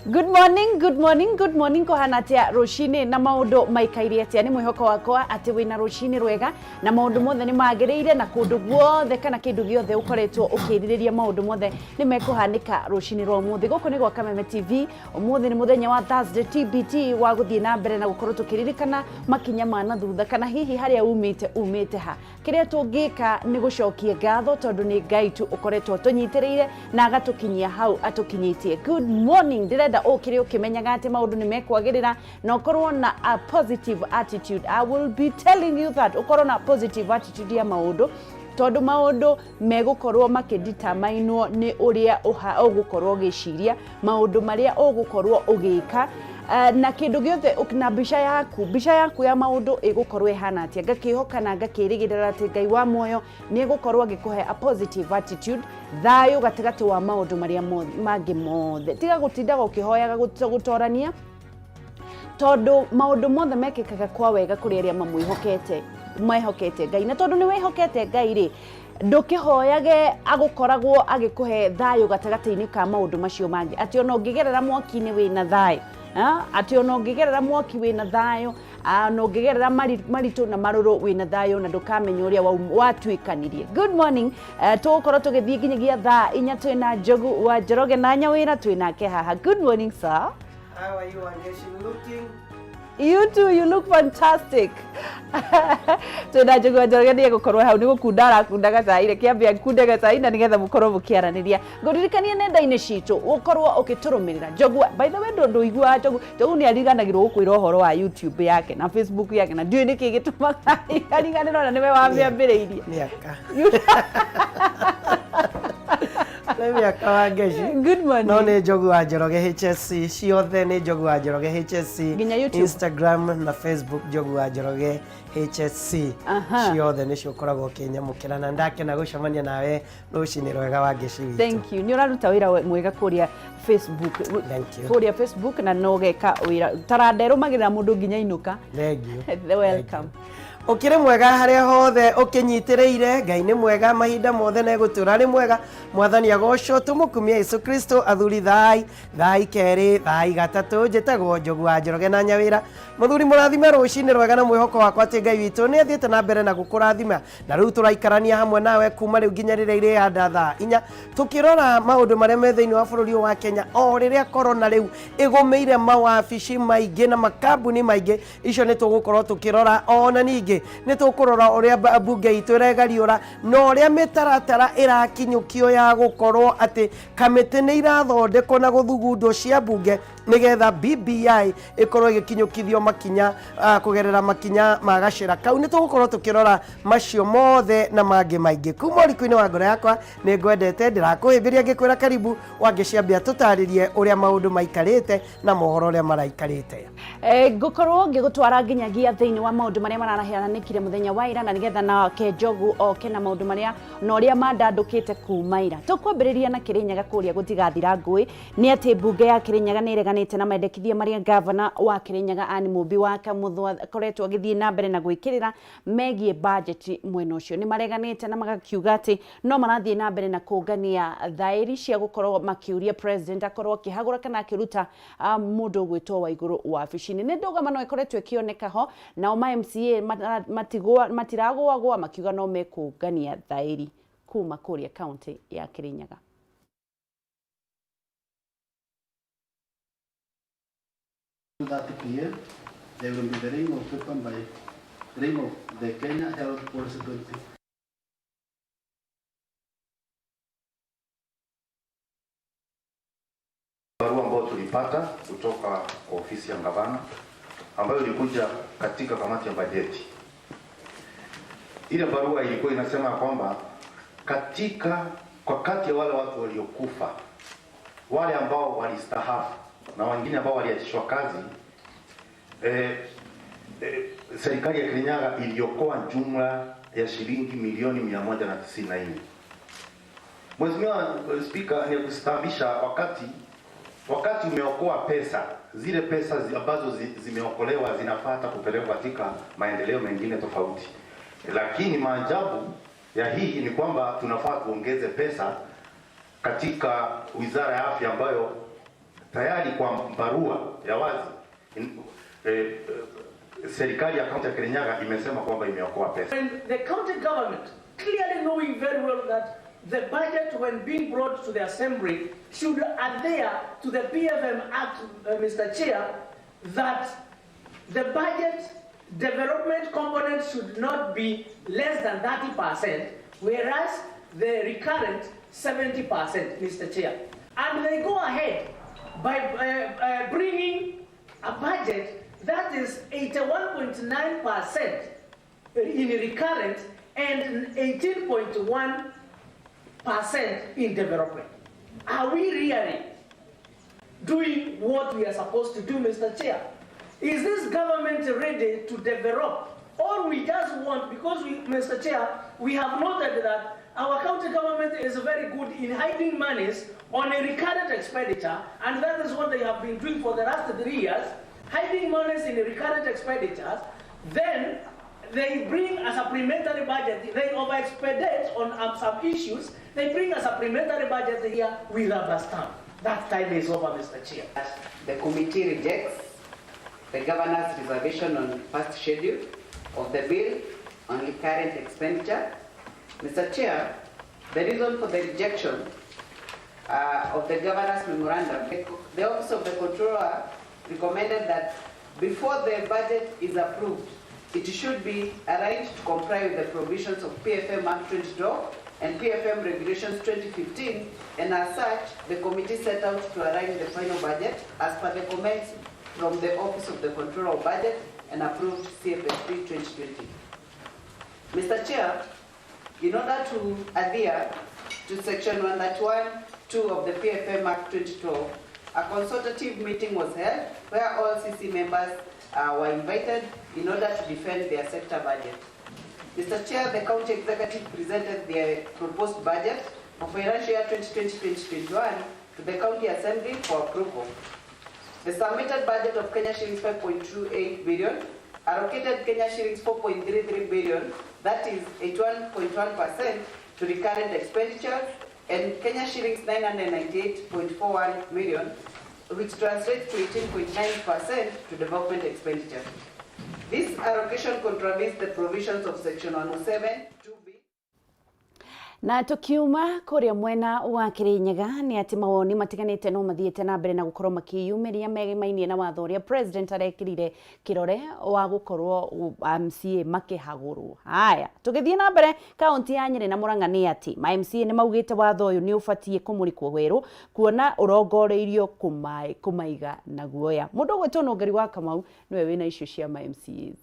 Good morning, good morning, good morning. Kũhana atĩa rũcinĩ na maũndũ maikaire atĩa? Nĩ mwĩhoko wakwa atĩ wĩna rũcinĩ rwega na maũndũ mothe nĩ magĩrĩire na kũndũ guothe kana kĩndũ gĩothe ũkoretwo ũkĩrirĩria maũndũ mothe nĩ mekũhanĩka rũcinĩ rwa ũmũthĩ. Gũkũ nĩ gwa Kameme TV. Ũmũthĩ nĩ mũthenya wa Thursday TBT wa gũthiĩ na mbere na gũkorwo tũkĩririkana makinya ma na thutha kana hihi harĩa umĩte umĩte ha. Kĩrĩa tũngĩka nĩ gũcokia ngatho tondũ nĩ Ngai tu ũkoretwo atũnyitĩrĩire na agatũkinyia hau atũkinyĩtie. Good morning, ndĩrenda ũkĩre ũkĩmenyaga atĩ maũndũ nĩ mekwagĩrĩra na ũkorwo na a positive attitude. I will be telling you that ũkorwo na positive attitude ya maũndũ tondũ maũndũ megũkorwo makĩditamainwo nĩ ũrĩa ũgũkorwo ũgĩciria, maũndũ marĩa ũgũkorwo ũgĩka na kĩndũ gĩothe na mbica yaku, mbica yaku ya maũndũ ĩgũkorwo ĩhana atĩa. Ngakĩhoka na ngakĩrĩgĩrĩra atĩ Ngai wa muoyo nĩ egũkorwo agĩkũhe a positive attitude, thayũ gatagatĩ wa maũndũ marĩa mangĩ mothe. Tiga gũtindaga ũkĩhoyaga gũtorania tondũ maũndũ mothe mekĩkaga kwa wega kũrĩ arĩa mamwĩhokete, mehokete Ngai. Na tondũ nĩ wĩhokete Ngai rĩ, ndũkĩhoyage agũkoragwo agĩkũhe thayũ gatagatĩ-inĩ ka maũndũ macio mangĩ, atĩ ona ũngĩgerera mwaki-inĩ wĩna thayũ, atĩ ona ũngĩgerera mwaki wĩna thayũ, na ũngĩgerera maritũ na marũrũ wĩna thayũ na ndũkamenya ũrĩa watuĩkanirie. Good morning. Tũgũkorwo tũgĩthiĩ nginyagia thaa inya twĩna Njogu wa Njoroge na Nyawĩra twĩnake haha. Good morning, sir. How are you, Wangechi? Looking? You too, you look fantastic. Twĩna Njogu wa Njoroge nĩ egũkorwo hau nĩ gũkunda arakunda gacai, reke ambe akunde gacai na nĩgetha mũkorwo mũkĩaranĩria. Ngũririkanie nenda-inĩ citũ ũkorwo ũkĩtũrũmĩrĩra. Njogu, by the way, ndũiguaga Njogu, Njogu nĩ ariganagĩrwo gũkwĩra ũhoro wa YouTube yake na Facebook yake na ndiũĩ nĩkĩ gĩtũmaga ariganĩrwo na nĩwe wamĩambĩrĩirie. Mĩaka. Nĩ mĩaka Wangechi. Good morning. No nĩ Njogu wa Njoroge HSC, ciothe nĩ Njogu wa Njoroge HSC. Nginya YouTube. Instagram na Facebook Njogu wa Njoroge HSC. Ciothe nĩcio ũkoragwo ũkĩnyamũkĩra na ndakena gũcemania nawe rũcinĩ rwega Wangechi witũ. Thank you. Nĩ ũraruta wĩra mwega kũrĩa Facebook. Thank you. Kũrĩa Facebook na no ũgeka wĩra. Taranda ĩrũmagĩrĩra mũndũ nginya inũka. Thank you. Welcome. Ũkĩrĩ mwega harĩa hothe ũkĩnyitĩrĩire, Ngai nĩ mwega mahinda mothe na egũtũra arĩ mwega. Mwathani agocwo, tũmũkumie Yesu Kristo. Athuri thai, thai kerĩ, thai gatatũ. Njĩtagwo Njogu wa Njoroge na Nyawĩra. Mũthuri mũrathime rũcinĩ rwega na mwĩhoko wakwa atĩ Ngai witũ nĩ athiĩte na mbere na gũkũrathima. Na rĩu tũraikarania hamwe nawe kuma rĩu nginya rĩrĩa irĩanda thaa inya tũkĩrora maũndũ marĩa me thĩinĩ wa bũrũri ũyũ wa Kenya o rĩrĩa korona rĩu ĩgũmĩire mawabici maingĩ na makambuni maingĩ. Icio nĩ tũgũkorwo tũkĩrora, ona ningĩ nĩ tũkũrora ũrĩa mbunge itũ ĩregariũra na ũrĩa mĩtaratara ĩrakinyũkio ya gũkorwo atĩ kamĩtĩ nĩ irathondekwo na gũthugundwo cia mbunge nĩgetha BBI ĩkorwo ĩgĩkinyũkithio makinya kũgerera makinya ma gacĩra kau. Nĩ tũgũkorwo tũkĩrora macio mothe na mangĩ maingĩ. Kuma ũriku-inĩ wa ngoro yakwa nĩ ngwendete, ndĩrakũhĩmbĩria ngĩkwĩra karibu Wangeci, tũtarĩrie ũrĩa maũndũ maikarĩte na mohoro ũrĩa maraikarĩte. Ngũkorwo ngĩgũtwara nginyagia thĩinĩ wa maũndũ marĩa mararahanĩkire mũthenya wa ira na nĩgetha nake Njogu oke na maũndũ marĩa na ũrĩa mandandũkĩte kuma ira. Tũkwambĩrĩria na Kĩrĩnyaga kũrĩa gũtigathira ngũĩ nĩ atĩ mbunge ya Kĩrĩnyaga nĩ ĩreganĩte na mendekithia marĩa gavana wa Kĩrĩnyaga Anne Mũmbi wa Kamũthwa akoretwo agĩthiĩ na mbere na gwĩkĩrĩra megiĩ bajeti mwena ũcio. Nĩ mareganĩte na magakiuga atĩ no marathiĩ na mbere na kũngania thaĩri cia gũkorwo makĩũria president akorwo akĩhagũra kana akĩruta mũndũ ũgwĩtwo Waigũrũ wabici-inĩ. Nĩ ndũgamano ĩkoretwo ĩkĩoneka ho, nao ma MCA matiragũagũa makiuga no mekũngania thaĩri kuma kũrĩa kaunti ya Kĩrĩnyaga. 2:30 p.m. There will be the ring of paper by ring of the Kenya Health Policy 20. Barua ambayo tulipata kutoka kwa ofisi ya gavana ambayo ilikuja katika kamati ya bajeti. Ile barua ilikuwa inasema kwamba kwa kati ya wale watu waliokufa, wale ambao walistaafu na wengine ambao waliachishwa kazi, serikali ya Kirinyaga iliokoa jumla ya shilingi milioni mia moja na tisini na nne. Mheshimiwa Spika, ni kustaamisha wakati umeokoa pesa, zile pesa ambazo zimeokolewa zinafaa hata kupelekwa katika maendeleo mengine tofauti. Lakini maajabu ya hii ni kwamba tunafaa tuongeze pesa katika Wizara ya Afya ambayo Tayari kwa barua ya wazi serikali ya kaunti ya Kirinyaga imesema kwamba imeokoa pesa. And the county government, clearly knowing very well that the budget when being brought to the assembly should adhere to the PFM Act, Mr. Chair, that the budget development component should not be less than 30%, whereas the recurrent 70%, Mr. Chair. And they go ahead by bringing a budget that is 81.9% in recurrent and 18.1% in development. Are we really doing what we are supposed to do, Mr. Chair? Is this government ready to develop? Or we just want, because we, Mr. Chair, we have noted that our county government is very good in hiding monies on a recurrent expenditure, and that is what they have been doing for the last 3 years, hiding monies in recurrent expenditures. Then they bring a supplementary budget, they over-expedite on some issues, they bring a supplementary budget here with rubber stamp. That time is over, Mr. Chair. The committee rejects the governor's reservation on first schedule of the bill on recurrent expenditure. Mr. Chair, the reason for the rejection of the governor's memorandum, the Office of the Controller recommended that before the budget is approved, it should be arranged to comply with the provisions of PFM Act 2012 and PFM Regulations 2015, and as such, the committee set out to arrange the final budget as per the comments from the Office of the Controller of Budget and approved CFSP 2020. Mr. Chair, in order to adhere to Section 131(2) of the PFM Act 2012, a consultative meeting was held where all CC members were invited in order to defend their sector budget. Mr. Chair, the County Executive presented their proposed budget for financial year 2020-2021 to the County Assembly for approval. The submitted budget of Kenya shillings 5.28 billion allocated Kenya shillings 4.33 billion, that is 81.1% to recurrent expenditures, and Kenya shillings 998.41 million, which translates to 18.9% to development expenditure. This allocation contravenes the provisions of Section 107(2)(b). Na tukiuma kuria mwena wa Kirinyaga ni ati mawoni matiganite no mathiete na mbere na gukorwo makiyumiria megimainie na watho uria president arekirire kirore wa gukorwo MCA makihagurwo. Haya, tugithie na mbere kaunti ya Nyeri na Murang'a ni ati ma MCA ni maugite watho uyu ni ubatie kumurikwo weru kuona urongoreirio kumaiga na guoya. Mundu ugwitwo Nungari wa Kamau niwe wina icio cia ma MCAs.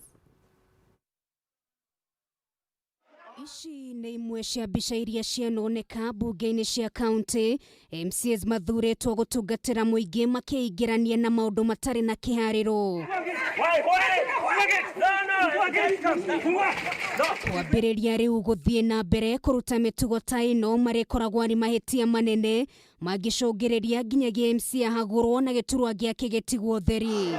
Ici nĩ imwe cia mbica iria cianoneka mbunge-inĩ cia kaunti. MCAs mathuurĩtwo gũtungatĩra mũingĩ makĩingĩrania na maũndũ matarĩ na kĩharĩro. Kwambĩrĩria rĩu gũthiĩ na mbere kũruta mĩtugo ta ĩno marĩkoragwo arĩ mahĩtia manene mangĩcũngĩrĩria nginyagia MCA ahagũrwo na gĩturwa gĩake gĩtigwo theri.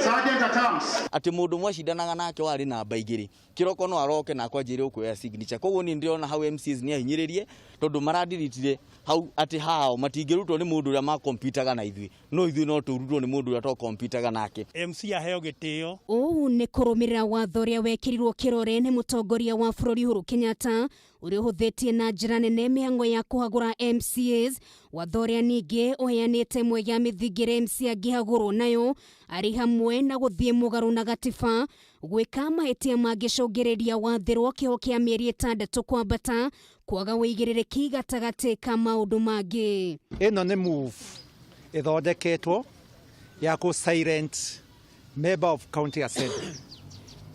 Sergeant at arms. Ati mundu mwacindanaga nake wari namba igiri kiroko no aroke na kwanjire ukuoya signature. Koguo ni ndirona hau MCs ni ahinyiririe tondu marandiritire hau ati hao matingirutwo ni mundu uria makompitaga na ithui, no ithui no turutwo ni mundu uria tokompitaga nake. MC aheo gitio. Uu ni kurumirira watho uria wekirirwo kirore ni mutongoria wa bururi Uhuru Kenyatta uria uhuthitie na njira nene mihango ya kuhagura MCAs. Watho uria ningi uheanite imwe ya mithingi ĩrĩa MCA angĩhagũrwo nayo ari hamwe na guthie mugaru na gatiba, gwika mahitia mangĩcũngĩrĩria wathĩrwo kĩoho kĩa mĩeri 6 kwambata, kwaga wĩigĩrĩrĩki gatagatĩ ka maũndũ mangĩ. Ĩno nĩ move ĩthondeketwo ya kũ silent member of county assembly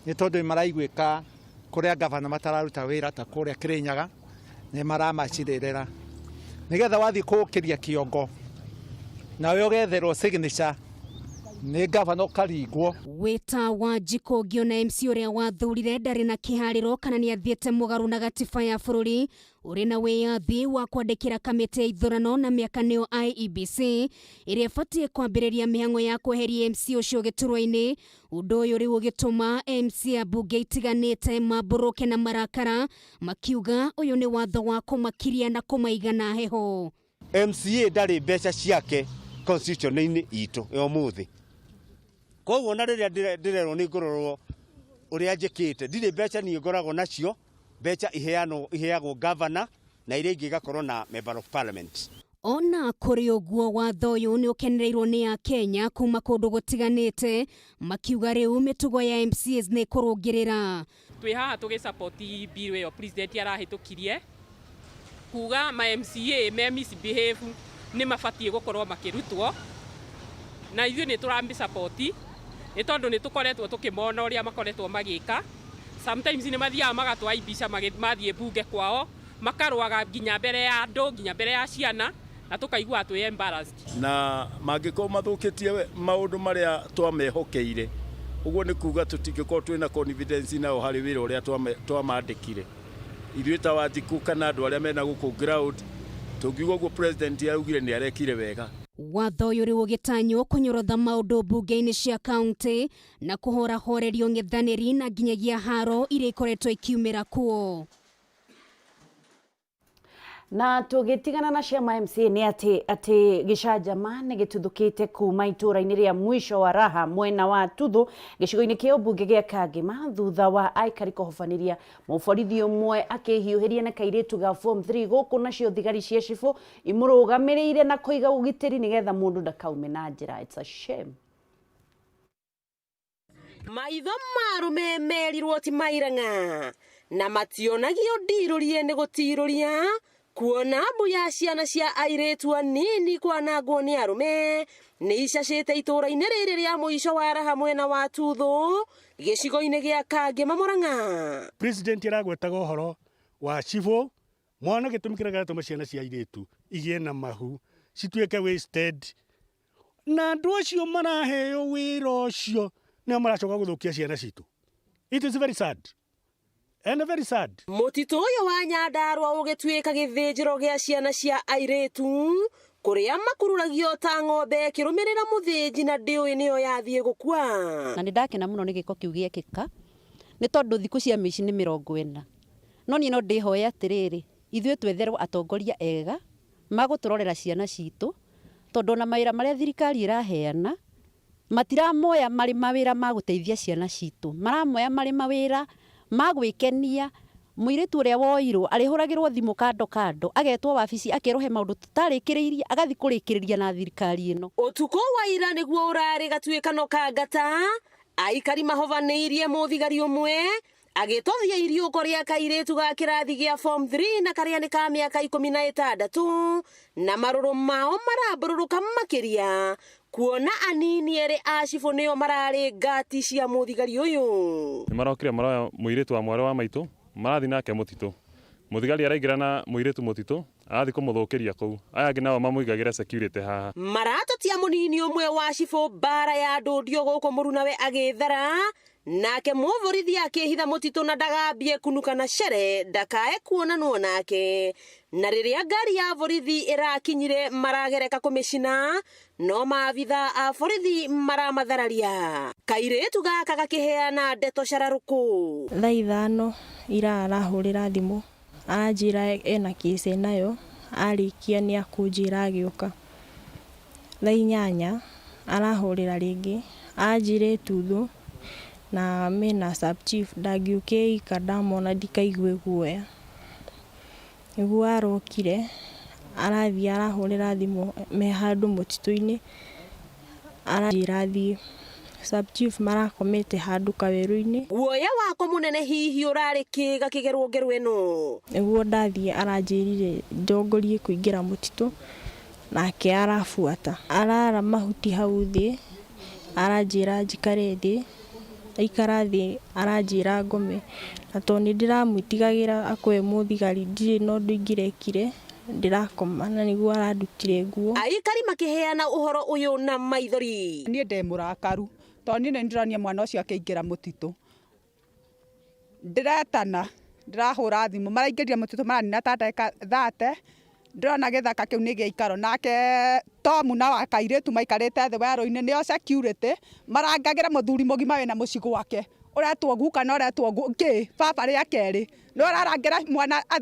nĩ tondũ maraiguĩka kũrĩa gavana matararuta wĩra ta kũrĩa Kirinyaga nĩ maramacirĩrĩra nĩgetha wathiĩ kũũkĩria kĩongo nawe ũgetherwo signature nĩ gavana ũkaringwo. Wĩta wa Njikũ ngĩona MC ũrĩa wathurire ndarĩ na kĩharĩro kana nĩ athiĩte mũgarũ na gatiba ya bũrũri ũrĩ na wĩyathi wa kwandĩkĩra kamĩtĩ ya ithurano na mĩaka nĩyo IEBC ĩrĩa ĩbatiĩ kwambĩrĩria mĩhang'o ya kweheria MC ũcio gĩturwa-inĩ. Ũndũ ũyũ rĩu ũgĩtũma MC a mbunge itiganĩte mambũrũke na marakara makiuga ũyũ nĩ watho wa kũmakiria na kũmaiga na heho. MCA ndarĩ mbeca ciake Constitution-inĩ itũ ya ũmũthĩ. Koguo na rĩrĩa ndĩrerwo nĩ ngũrorwo ũrĩa njĩkĩte, ndirĩ mbeca niĩ ngoragwo nacio, mbeca iheanwo iheagwo governor na iria ingĩ igakorwo na member of parliament. Ona kũrĩ ũguo, watho ũyũ nĩ ũkenereirwo nĩ Akenya kuma kũndũ gũtiganĩte, makiuga rĩu mĩtugo ya MCAs nĩ kũrũngĩrĩra. Twĩ haha tũgĩ bill ĩyo president arahĩtũkirie kuga ma MCA me misbehave nĩ mabatiĩ gũkorwo makĩrutwo, na ithuĩ nĩ tũramĩ support nĩ tondũ nĩ tũkoretwo tũkĩmona ũrĩa makoretwo magĩka. Sometimes nĩ mathiaga magatwaibisha mathiĩ bunge kwao, makarũaga nginya mbere ya andũ, nginya mbere ya ciana, na tũkaigua twĩ embarrassed. Na mangĩkorwo mathũkĩtie maũndũ marĩa twamehokeire, ũguo nĩ kuga tũtingĩkorwo twĩna confidence nao harĩ wĩra ũrĩa twamandĩkire. Ithuĩ ta Wanjikũ kana andũ arĩa mena gũkũ ground, tũngiuga ũguo president araugire nĩ arekire wega. Watho ũyũ rĩu ũgĩtanywo kũnyorotha maũndũ mbunge-inĩ cia kaunti na kũhorahorerio ng'ethanĩri na nginyagia haro iria ikoretwo ikiumĩra kuo. Na tũgĩtigana na ciama MCA, nĩ atĩ gĩcanjama nĩ gĩtuthũkĩte kuma itũũra-inĩ rĩa Mwisho wa Raha, mwena wa Tuthu, gĩcigo-inĩ kĩa ũmbunge gĩa Kangema, thutha wa aikari kũhobanĩria mũborithi ũmwe akĩhiũhĩria na kairĩtu ga form 3 gũkũ, nacio thigari cia cibũ imũrũgamĩrĩire na kũiga ũgitĩri nĩgetha mũndũ ndakaume na njĩra. It's a shame. Maitho marume merirwo ti mairang'a na mationagio ndirũrie nĩ gũtirũria, kuona mbu ya ciana cia airĩtu anini kwanangwo nĩ arũme nĩ icacĩte itũũra-inĩ rĩrĩ rĩa Mũico wa Raha, mwena wa Tuthũ, gĩcigo-inĩ gĩa Kangema, Mũrang'a. President aragwetaga ũhoro wa cibũ mwana, gĩtũmi kĩrĩa kĩratũma ciana cia airĩtu igĩe na mahu cituĩke wasted, na andũ acio maraheo wĩra ũcio nĩo maracoka gũthũkia ciana citũ. It is very sad and very sad. Mũtitũ ũyũ wa Nyandarũa ũgĩtuĩka gĩthĩnjĩro gĩa ciana cia airĩtu, kũrĩa makururagio ta ng'ombe kĩrũmĩrĩra mũthĩnji na ndĩũĩ nĩyo yathiĩ gũkua. Na nĩ ndakena mũno nĩ gĩko kĩu gĩekĩka, nĩ tondũ thikũ cia mĩici nĩ 40. No niĩ no ndĩhoe atĩrĩrĩ, ithuĩ twetherwo atongoria ega magũtũrorera ciana citũ, tondũ ona mawĩra marĩa thirikari ĩraheana matiramoya marĩ mawĩra ma gũteithia ciana citũ, maramoya marĩ mawĩra ma gwĩkenia. Mũirĩtu ũrĩa woirwo arĩhũragĩrwo thimũ kando kando, agetwo wabici, akerwo he maũndũ tũtarĩkĩrĩirie, agathiĩ kũrĩkĩrĩria na thirikari ĩno. Ũtukũ wa ira nĩguo ũrarĩ gatuĩkano ka ngata, aikari mahovanĩirie mũthigari ũmwe agĩtothia iriũko rĩa kairĩtu ga kĩrathi gĩa form 3 na karĩa nĩ ka mĩaka 16, na marũrũ mao marambũrũrũka makĩria kuona anini erĩ a cibũ nĩo mararĩ ngati cia mũthigari ũyũ. Nĩ marokire maroya mũirĩtu wa mwarĩ wa maitũ, marathiĩ nake mũtitũ. Mũthigari araingĩra na mũirĩtu mũtitũ, arathiĩ kũmũthũkĩria kũu. Aya angĩ nao mamũigagĩra security haha. Maratotia mũnini ũmwe wa cibũ mbara ya ndũndio gũkũ mũrunawe agĩthara, nake mũborithi akĩhitha mũtitũ na ndagambie kunuka na cere ndakae kuonanwo nake. Na rĩrĩa ngari ya borithi ĩrakinyire maragereka kũmĩcina, no maabitha a borithi maramathararia. Kairĩtu gaka gakĩheana ndeto cararũkũ. Thaa 5 ira arahũrĩra thimũ, aranjĩra ena kĩci nayo, arĩkia nĩ akũnjĩra agĩũka. Thaa 8 arahũrĩra rĩngĩ, anjĩra ĩtuthũ na mena sub chief, ndangĩũka ika ndamona ndikaigue guoya. Nĩguo arokire, arathiĩ arahũrĩra thimũ me handũ mũtitũ-inĩ, aranjĩra thiĩ. Sub chief marakomete handũ kawerũ-inĩ. Guoya wakwa mũnene hihi ũrarĩ kĩ gakĩgerwo ngero ĩno? Nĩguo ndathiĩ aranjĩrire ndongorie kũingĩra mũtitũ, nake arabuata. Arara mahuti hau thĩ, aranjĩra njikare thĩ, aikara thĩ aranjĩra ngome, na tondũ nĩ ndĩramwĩtigagĩra akorwo e mũthigari, ndirĩ na ũndũ ingĩrekire, ndĩrakoma na nĩguo arandutire nguo. Aikari makĩheana ũhoro ũyũ na maithori. Niĩ ndĩ mũrakaru tondũ niĩ nĩ ndĩronia mwana ũcio akĩingĩra mũtitũ. Ndĩretana, ndĩrahũra thimũ, maraingĩrire mũtitũ maranina ta ndagĩka 30, ndĩrona gĩthaka kĩu nĩ gĩaikaro. Nake Tomu na wa kairĩtu maikarĩte thĩ werũ-inĩ, nĩo security marangagĩra mũthuri mũgima wĩna mũciĩ gwake ũretwo guka na ũretwo kĩ baba rĩa kerĩ, nĩ ũrarangĩra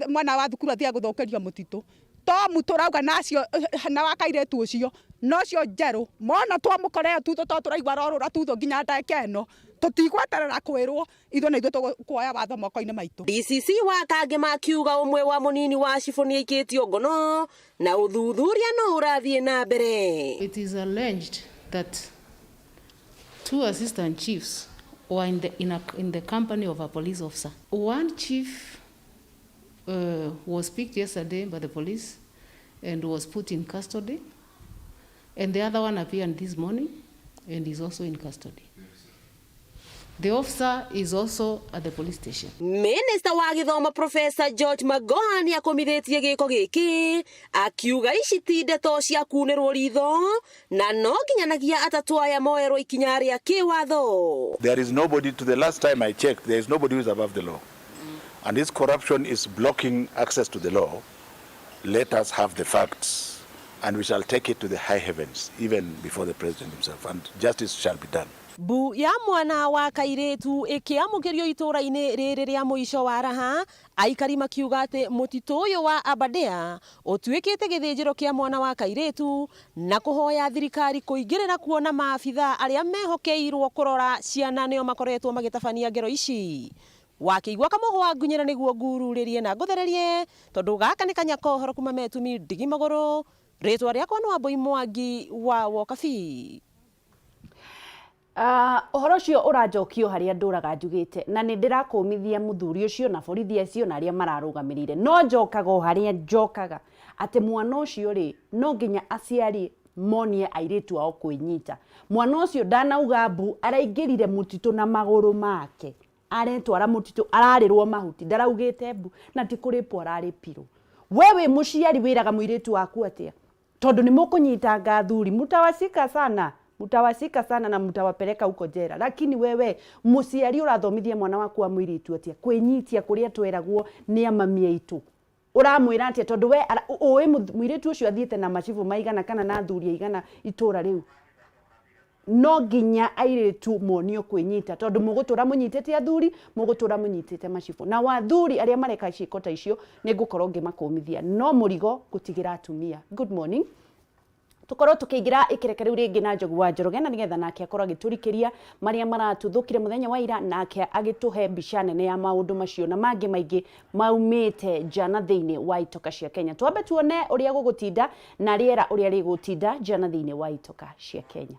mwana wa thukuru athiĩ gũthũkĩrio mũtitũ. Tomu tũrauga na acio na wa kairĩtu ũcio na ũcio njerũ mona twamũkora ĩyo tutho tondũ tũraigua arorũra tutho nginya ndagĩka ĩno tũtigweterera kwĩrwo ithuĩ nĩ ithuĩ tũkuoya watho moko-inĩ maitũ. DCC wa Kangema akiuga ũmwe wa mũnini wa cibũ nĩaikĩtio ngono na ũthuthuria no ũrathiĩ na mbere. It is alleged that two assistant chiefs were in the, in, a, in the company of a police officer. One chief uh, was picked yesterday by the police and was put in custody, and the other one appeared this morning and is also in custody. The officer is also at the police station. Minista wa gĩthomo Professor George Magoha nĩ akũmithĩtie gĩko gĩkĩ akiuga ici ti ndeto cia kunĩrwo ritho na no nginyanagia atatũ aya moerwo ikinya rĩa kĩwatho. There is nobody, to the last time I checked, there is nobody who is above the law. And this corruption is blocking access to the law. Let us have the facts, and we shall take it to the high heavens, even before the president himself, and justice shall be done. Mbu ya mwana wa kairĩtu ĩkĩamũkĩrio itũũra-inĩ rĩrĩ rĩa mũico wa Raha, aikari makiuga atĩ mũtitũ ũyũ wa Aberdare ũtuĩkĩte gĩthĩnjĩro kĩa mwana wa kairĩtu na kũhoya thirikari kũingĩrĩra kuona maabitha arĩa mehokeirwo kũrora ciana nĩo makoretwo magĩtabania ngero ici. Wakĩigua kamũhwa ngunyĩra nĩguo ngururĩrie na ngũthererie tondũ gaka nĩ kanya kohoro kuma metumi ndigi magũrũ. Rĩtwa rĩakwa nĩ Wambui Mwangi wa Wokabi. Ũhoro ũcio ũranjokio harĩa ndũraga njugĩte na nĩ ndĩrakũmithia mũthuri ũcio na borithi acio na arĩa mararũgamĩrĩire, no njokaga o harĩa njokaga atĩ mwana ũcio rĩ no nginya aciari monie airĩtu ao kwĩnyita. Mwana ũcio ndanauga mbu, araingĩrire mũtitũ na magũrũ make, aretwara mũtitũ, ararĩrwo mahuti, ndaraugĩte mbu na ti kũrĩpwo ararĩpirwo. We wĩ mũciari wĩraga mũirĩtu waku atĩa? Tondũ nĩ mũkũnyitanga athuri, mutawashika sana, mutawashika sana na mutawapeleka huko jela. Lakini wewe mũciari ũrathomithia mwana waku wa mũirĩtu atĩa kwĩnyitia kũrĩa tweragwo nĩ amami aitũ? Ũramwĩra atĩa? Tondũ we ũĩ mũirĩtu ũcio athiĩte na macibũ maigana kana na athuri aigana itũra rĩu. No nginya airĩtu monio kwĩnyita tondũ mũgũtũra mũnyitĩte athuri, mũgũtũra mũnyitĩte macibũ. Na wathuri arĩa mareka ciĩko ta icio nĩ ngũkorwo ngĩmakũmithia, no mũrigo ngũtigĩra atumia. Good morning. Tukorwo tukiingira ikireke riu ringi na Njogu wa Njoroge na nigetha nake akorwo agiturikiria maria maratuthukire muthenya wa ira, nake agituhe mbica nene ya maundu macio na mangi maingi maumite nja na thiini wa itoka cia Kenya. Twambe tuone uria gugutinda na riera uria rigutinda nja na thiini wa itoka cia Kenya.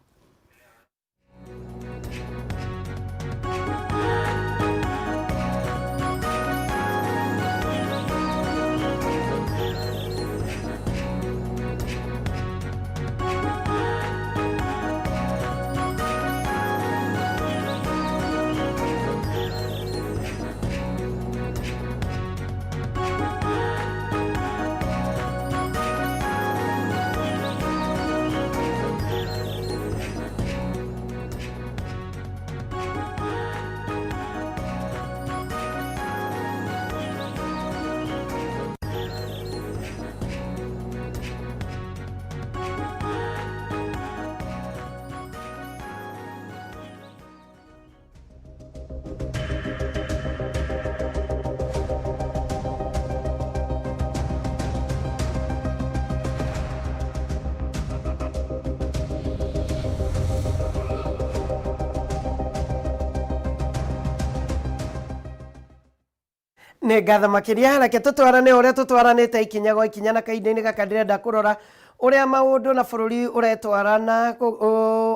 Nĩ ngatho makĩria, reke tũtwarane ũrĩa tũtwaranĩte ikinya gwa ikinya na kahinda-inĩ gaka ndĩrenda kũrora ũrĩa maũndũ na bũrũri ũretwarana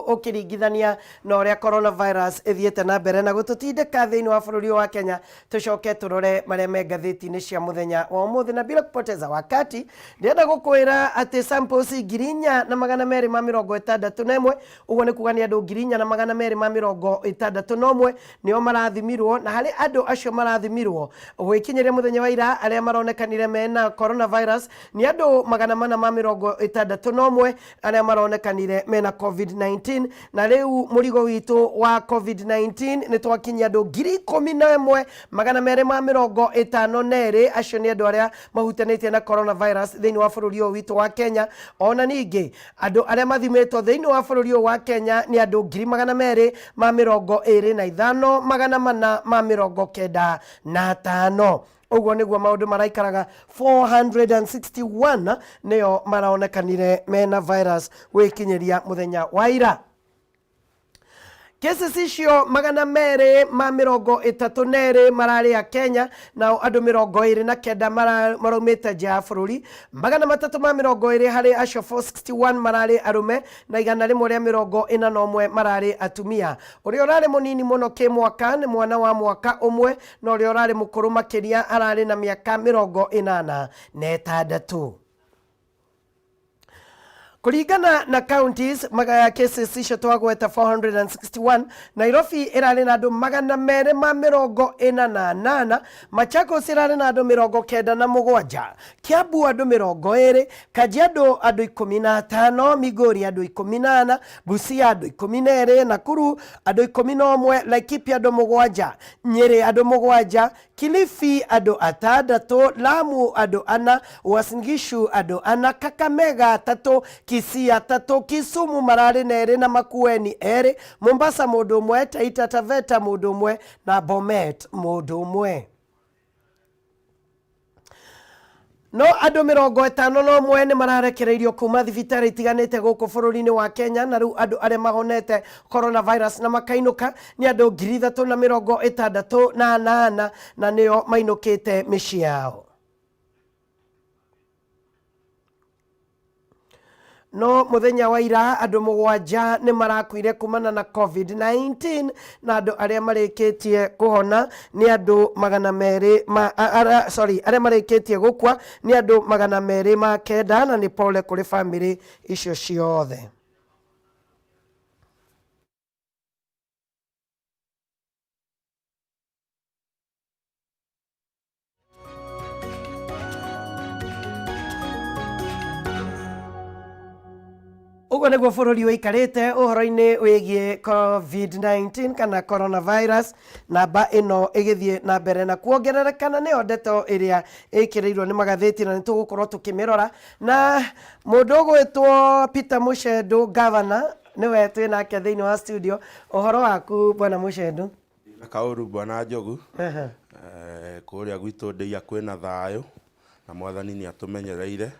ũkĩringithania na ũrĩa coronavirus ĩthiĩte na mbere na gũtũtindĩka thĩinĩ wa bũrũri wa Kenya. Tũcoke tũrore marĩa me ngathĩti-inĩ cia mũthenya wa ũmũthĩ, na bila kupoteza wakati ndĩrenda gũkwĩra atĩ samples 4261, ũguo nĩ kuga nĩ andũ 4261 nĩo marathimirwo, na harĩ andũ acio marathimirwo gwĩkinyĩria mũthenya wa ira arĩa maronekanire mena coronavirus nĩ andũ 461 arĩa maronekanire mena COVID-19, na rĩu mũrigo witũ wa COVID-19 nĩ twakinyia andũ 11252, acio nĩ andũ arĩa mahutanĩtie na coronavirus thĩinĩ wa bũrũri ũyũ witũ wa Kenya. Ona ningĩ andũ arĩa mathimĩtwo thĩinĩ wa bũrũri ũyũ wa Kenya nĩ andũ 225,495. Ũguo nĩguo maũndũ maraikaraga. 461 nĩo maraonekanire mena virus gwĩkinyĩria mũthenya wa ira. Cases icio 232 mararĩ a Kenya, nao andũ 29 maraumĩte nja ya bũrũri. 320 harĩ acio 461 mararĩ arũme na 141 mararĩ atumia. Ũrĩa ũrarĩ mũnini mũno kĩmwaka nĩ mwana wa mwaka ũmwe, na ũrĩa ũrarĩ mũkũrũ makĩria ararĩ na mĩaka 86. Kũringana na counties, magaya cases icio twagweta 461, Nairobi ĩrarĩ na andũ 248, Machakos ĩrarĩ na andũ 97, Kiambu andũ 20, Kajiado andũ 15, Migori andũ 14, Busia andũ 12, Nakuru andũ 11, Laikipia andũ 7, Nyeri andũ 7, Kilifi andũ 6, Lamu andũ 4, Uasin Gishu andũ 4, Kakamega 3, Kisii 3, Kisumu mararĩ na 2 na Makueni 2, Mombasa mũndũ ũmwe, Taita Taveta mũndũ ũmwe na Bomet mũndũ ũmwe. No andũ 51 nĩ mararekereirio kuma thibitarĩ itiganĩte gũkũ bũrũri-inĩ wa Kenya, na rĩu andũ arĩa mahonete coronavirus na makainũka nĩ andũ 3,068, na nĩo mainũkĩte mĩciĩ yao. No mũthenya wa ira andũ 7 nĩ marakuire kumana na COVID-19, na andũ arĩa marĩkĩtie kũhona nĩ andũ 200 ma, sorry, arĩa marĩkĩtie gũkua nĩ andũ 209, na nĩ pole kũrĩ bamĩrĩ icio ciothe. Ũguo nĩguo bũrũri ũikarĩte ũhoro-inĩ wĩgiĩ COVID-19 kana coronavirus, namba ĩno ĩgĩthiĩ na mbere na kuongerereka, na nĩyo ndeto ĩrĩa ĩkĩrĩirwo nĩ magathĩti, na nĩtũgũkorwo tũkĩmĩrora. Na mũndũ ũgwĩtwo Peter Muchendu, governor, nĩwe twĩ nake thĩinĩ wa studio. Ũhoro waku bwana Muchendu? Na kaũru bwana Njogu. Kũrĩa gwitũ ndĩia kwĩna thayũ na mwathani nĩ atũmenyereire,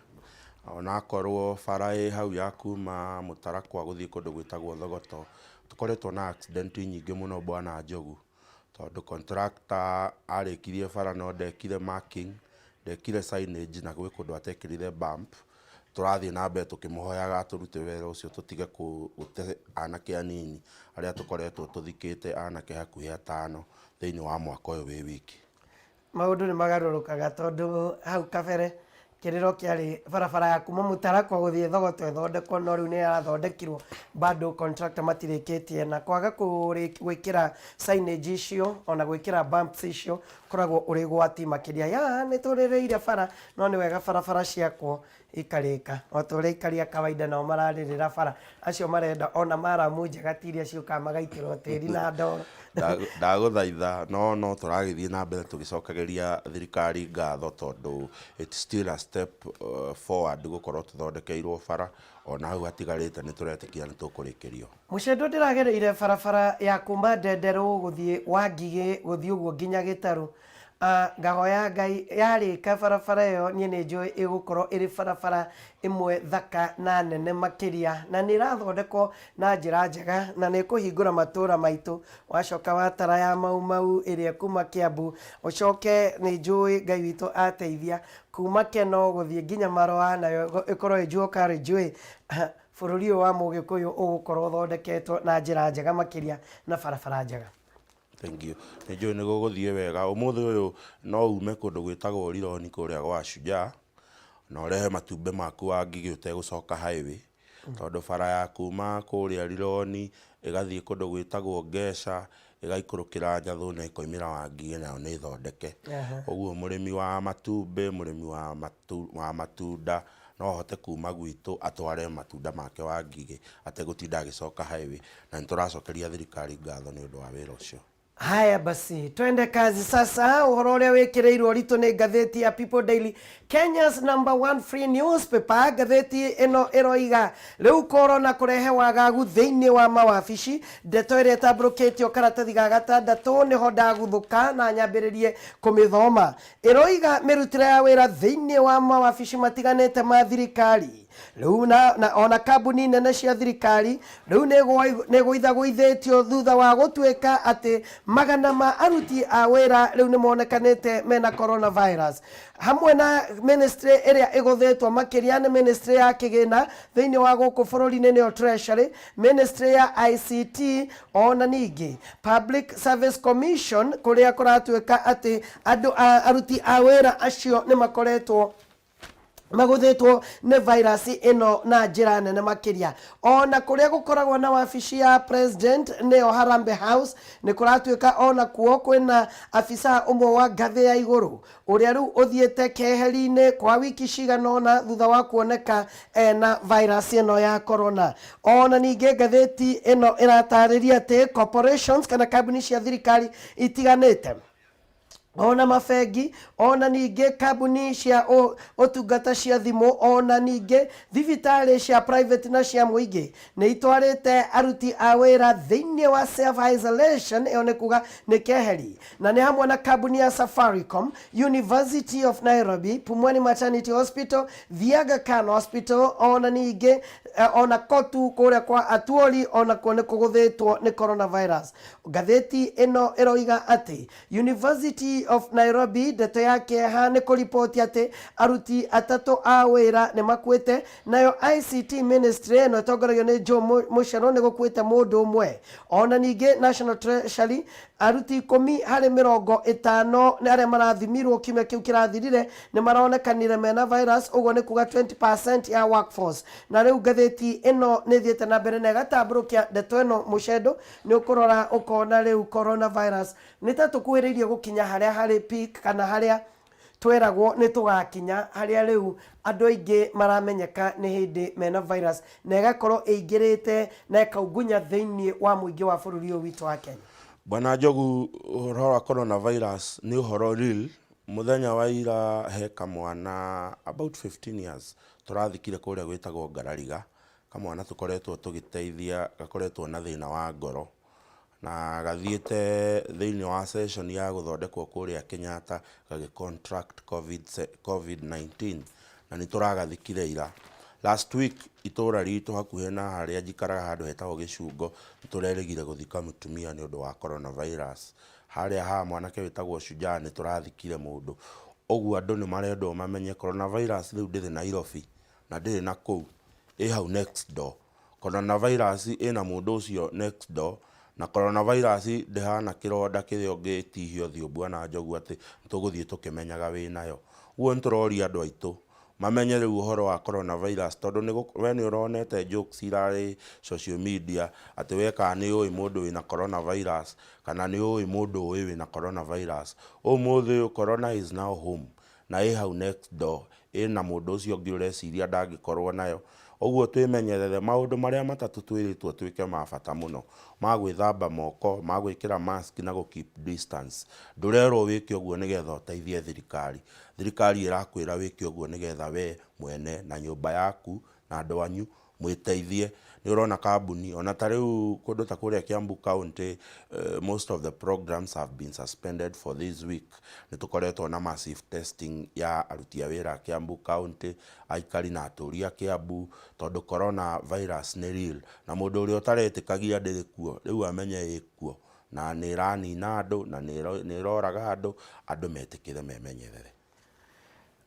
onakorwo bara ĩ hau ya kuma Mũtarakwa gũthiĩ kũndũ gwĩtagwo Thogoto tũkoretwo na accident nyingĩ mũno bwana Njogu, tondũ contractor arĩkirie bara no ndekire marking, ndekire signage, na gwĩ kũndũ atekĩrire bump. Tũrathiĩ na mbere tũkĩmũhoyaga atũrute wĩra ũcio tũtige gũte anake anini arĩa tũkoretwo tũthikĩte anake hakuhĩ 5 thĩinĩ wa mwaka ũyũ wĩ wiki. Maũndũ nĩ magarũrũkaga, tondũ hau kabere kĩrĩro kĩarĩ barabara ya kuma Mũtarakwa gũthiĩ Thogoto ĩthondekwo, no rĩu nĩ yarathondekirwo, bado contractor matirĩkĩtie, na kwaga gwĩkĩra signage icio ona gwĩkĩra bumps icio koragwo ũrĩ gwati makĩria. Ya nĩ tũrĩrĩire bara, no nĩ wega barabara ciakwo ikarĩka o ta ũrĩa aikari a kawaida nao mararĩrĩra bara, acio marenda ona maramu njega ti iria ciũkaga magaitĩrwo tĩri na ndoro. Ndagũthaitha, no tũragĩthiĩ na mbere tũgĩcokagĩria thirikari ngatho, tondũ it's still a step forward gũkorwo tũthondekeirwo bara, ona hau hatigarĩte nĩ tũretĩkia nĩ tũkũrĩkĩrio. Muchendu, ndĩragereire barabara ya kuma Ndenderũ gũthiĩ Wangigĩ gũthiĩ ũguo nginya Gĩtarũ. Ngahoya Ngai yarĩka barabara ĩyo, niĩ nĩ njũĩ ĩgũkorwo ĩrĩ barabara ĩmwe thaka na nene makĩria, na nĩ ĩrathondekwo na njĩra njega na nĩ ĩkũhingũra matũra maitũ. Wacoka watara ya Mau Mau ĩrĩa kuma Kiambu, ũcoke nĩ njũĩ Ngai witũ ateithia kuma Keno gũthiĩ nginya Marũa, nayo ĩkorwo ĩ Jua Kali njũĩ bũrũri ũyũ wa Mũgĩkũyũ ũgũkorwo ũthondeketwo na njĩra njega makĩria na barabara njega. Thank you. Nĩ njũĩ nĩ gũgũthiĩ wega. Ũmũthĩ ũyũ no ume kũndũ gwĩtagwo Rironi kũrĩa gwa Shujaa na ũrehe matumbĩ maku Wangigĩ ũtegũcoka highway, tondũ bara ya kuma kũrĩa Rironi ĩgathiĩ kũndũ gwĩtagwo Ngeca, ĩgaikũrũkĩra Nyathũ na ĩkoimĩra Wangigĩ, nayo nĩ thondeke. Ũguo mũrĩmi wa matumbĩ, mũrĩmi wa matunda no ahote kuma gwitũ atware matunda make Wangigĩ ategũtinda agĩcoka highway, na nĩ tũracokeria thirikari ngatho nĩ ũndũ wa wĩra ũcio. Haya basi, twende kazi sasa. Ũhoro ũrĩa wĩkĩrĩirwo ũritũ nĩ ngathĩti ya People Daily, Kenya's number one free newspaper. Ngathĩti ĩno ĩroiga rĩu korona kũrehe wagagu thĩinĩ wa mawabici. Ndeto ĩrĩa ĩtambũrũkĩtio karatathi ga gatandatũ nĩho ndaguthũka na nyambĩrĩrie kũmĩthoma. Ĩroiga mĩrutĩre ya wĩra thĩinĩ wa mawabici matiganĩte ma thirikari rĩu na, na ona kambuni nene cia thirikari rĩu nĩ gũithagũithĩtio thutha wa gũtuĩka atĩ magana ma aruti a wĩra rĩu nĩ monekanĩte mena coronavirus. Hamwe na ministry ĩrĩa ĩgũthĩtwo makĩria nĩ ministry ya kĩgĩna thĩinĩ wa gũkũ bũrũri-inĩ nĩyo Treasury, ministry ya ICT, ona ningĩ Public Service Commission, kũrĩa kũratuĩka atĩ andũ a aruti a wĩra acio nĩ makoretwo magũthĩtwo nĩ virus ĩno na njĩra nene makĩria. Ona kũrĩa gũkoragwo na wabici ya president, nĩyo Harambee House, nĩ kũratuĩka ona kuo kwĩna afisa ũmwe wa ngathĩ ya igũrũ ũrĩa rĩu ũthiĩte keheri-inĩ kwa wiki cigana ũna thutha wa kuoneka ena virus ĩno ya corona. Ona ningĩ ngathĩti ĩno ĩratarĩria atĩ corporations kana kambuni cia thirikari itiganĩte, ona mabengi, ona ningĩ kambuni cia ũtungata cia thimũ, ona ningĩ thibitarĩ cia private na cia mũingĩ nĩ itwarĩte aruti a wĩra thĩinĩ wa self isolation. Ĩyo nĩ kuga nĩ keheri, na nĩ hamwe na kambuni ya Safaricom, University of Nairobi, Pumwani Maternity Hospital, The Aga Khan Hospital, ona ningĩ ona kotu kũrĩa kwa Atuori ona kuo nĩ kũgũthĩtwo nĩ coronavirus. Ngathĩti ĩno ĩroiga atĩ University of Nairobi, ndeto ya kĩeha nĩ kũriboti atĩ aruti atatũ a wĩra nĩ makuĩte. Nayo ICT ministry ĩno ĩtongoragio nĩ Joe Mucheru nĩ gũkuĩte mũndũ ũmwe. Ona ningĩ National Treasury, aruti 10 harĩ 50 nĩ arĩa marathimirwo kiumia kĩu kĩrathirire nĩ maronekanire mena virus, ũguo nĩ kuga 20% ya workforce. Na rĩu ngathĩti ĩno nĩ ĩthiĩte na mbere na ĩgatambũrũkia ndeto ĩno. Mũcendo nĩ ũkũrora ũkona rĩu coronavirus nĩ ta tũkuhĩrĩirie gũkinya harĩa harĩ peak, kana harĩa tweragwo nĩ tũgakinya, harĩa rĩu andũ aingĩ maramenyeka nĩ hĩndĩ mena virus na ĩgakorwo ĩingĩrĩte na ĩkaungunya thĩinĩ wa mũingĩ wa bũrũri ũyũ witũ wa Kenya. Bwana Njogu, ũhoro wa coronavirus nĩ ũhoro real. Mũthenya wa ira he kamwana about 15 years tũrathikire kũrĩa gwĩtagwo Ngarariga, kamwana tũkoretwo tũgĩteithia, gakoretwo na thĩna wa ngoro na gathiĩte thĩinĩ wa session ya gũthondekwo kũrĩa Kenyatta, gagĩ contract COVID-19 na nĩ tũragathikire ira. Last week itũra ritũ hakuhĩ na harĩa njikaraga, handũ hetagwo Gĩcungo, nĩ tũrerĩgire gũthika mũtumia nĩ ũndũ wa coronavirus. Harĩa haha mwanake wĩtagwo Shujaa nĩ tũrathikire mũndũ. Ũguo andũ nĩ marendwo mamenye coronavirus rĩu ndĩrĩ Nairobi na ndĩrĩ na kũu, ĩ hau next door. Coronavirus ĩna mũndũ ũcio next door, na coronavirus ndĩhana kĩronda kĩrĩa ũngĩtihia ũthiũ, Bwana Njogu, atĩ tũgũthiĩ tũkĩmenyaga wĩnayo. Ũguo nĩ tũroria andũ aitũ mamenye rĩu ũhoro wa coronavirus, tondũ we nĩ ũronete jokes irarĩ social media atĩ we kana nĩ ũĩ mũndũ wĩna coronavirus, kana nĩ ũĩ mũndũ ũĩ wĩna coronavirus. Ũmũthĩ ũyũ corona is now home na ĩ hau next door, ĩna mũndũ ũcio ũngĩ ũreciria ndangĩkorwo nayo. Ũguo twĩmenyerere maũndũ marĩa matatũ twĩrĩtwo twĩke ma bata mũno, ma gwĩthamba moko, ma gwĩkĩra mask na gũ keep distance. Ndũrerwo wĩke ũguo nĩgetha ũteithie thirikari. Thirikari ĩrakwĩra wĩke ũguo nĩgetha we mwene na nyũmba yaku na andũ anyu mwĩteithie. Nĩ ũrona kambuni ona ta rĩu kũndũ ta kũrĩa Kiambu County, most of the programs have been suspended for this week. Nĩ tũkoretwo na massive testing ya aruti a wĩra a Kiambu County, aikari na atũri a Kiambu, tondũ corona virus nĩ real, na mũndũ ũrĩa ũtaretĩkagia ndĩrĩ kuo rĩu amenye ĩ kuo na nĩ ĩranina andũ na nĩ ĩroraga andũ. Andũ metĩkĩre memenyerere.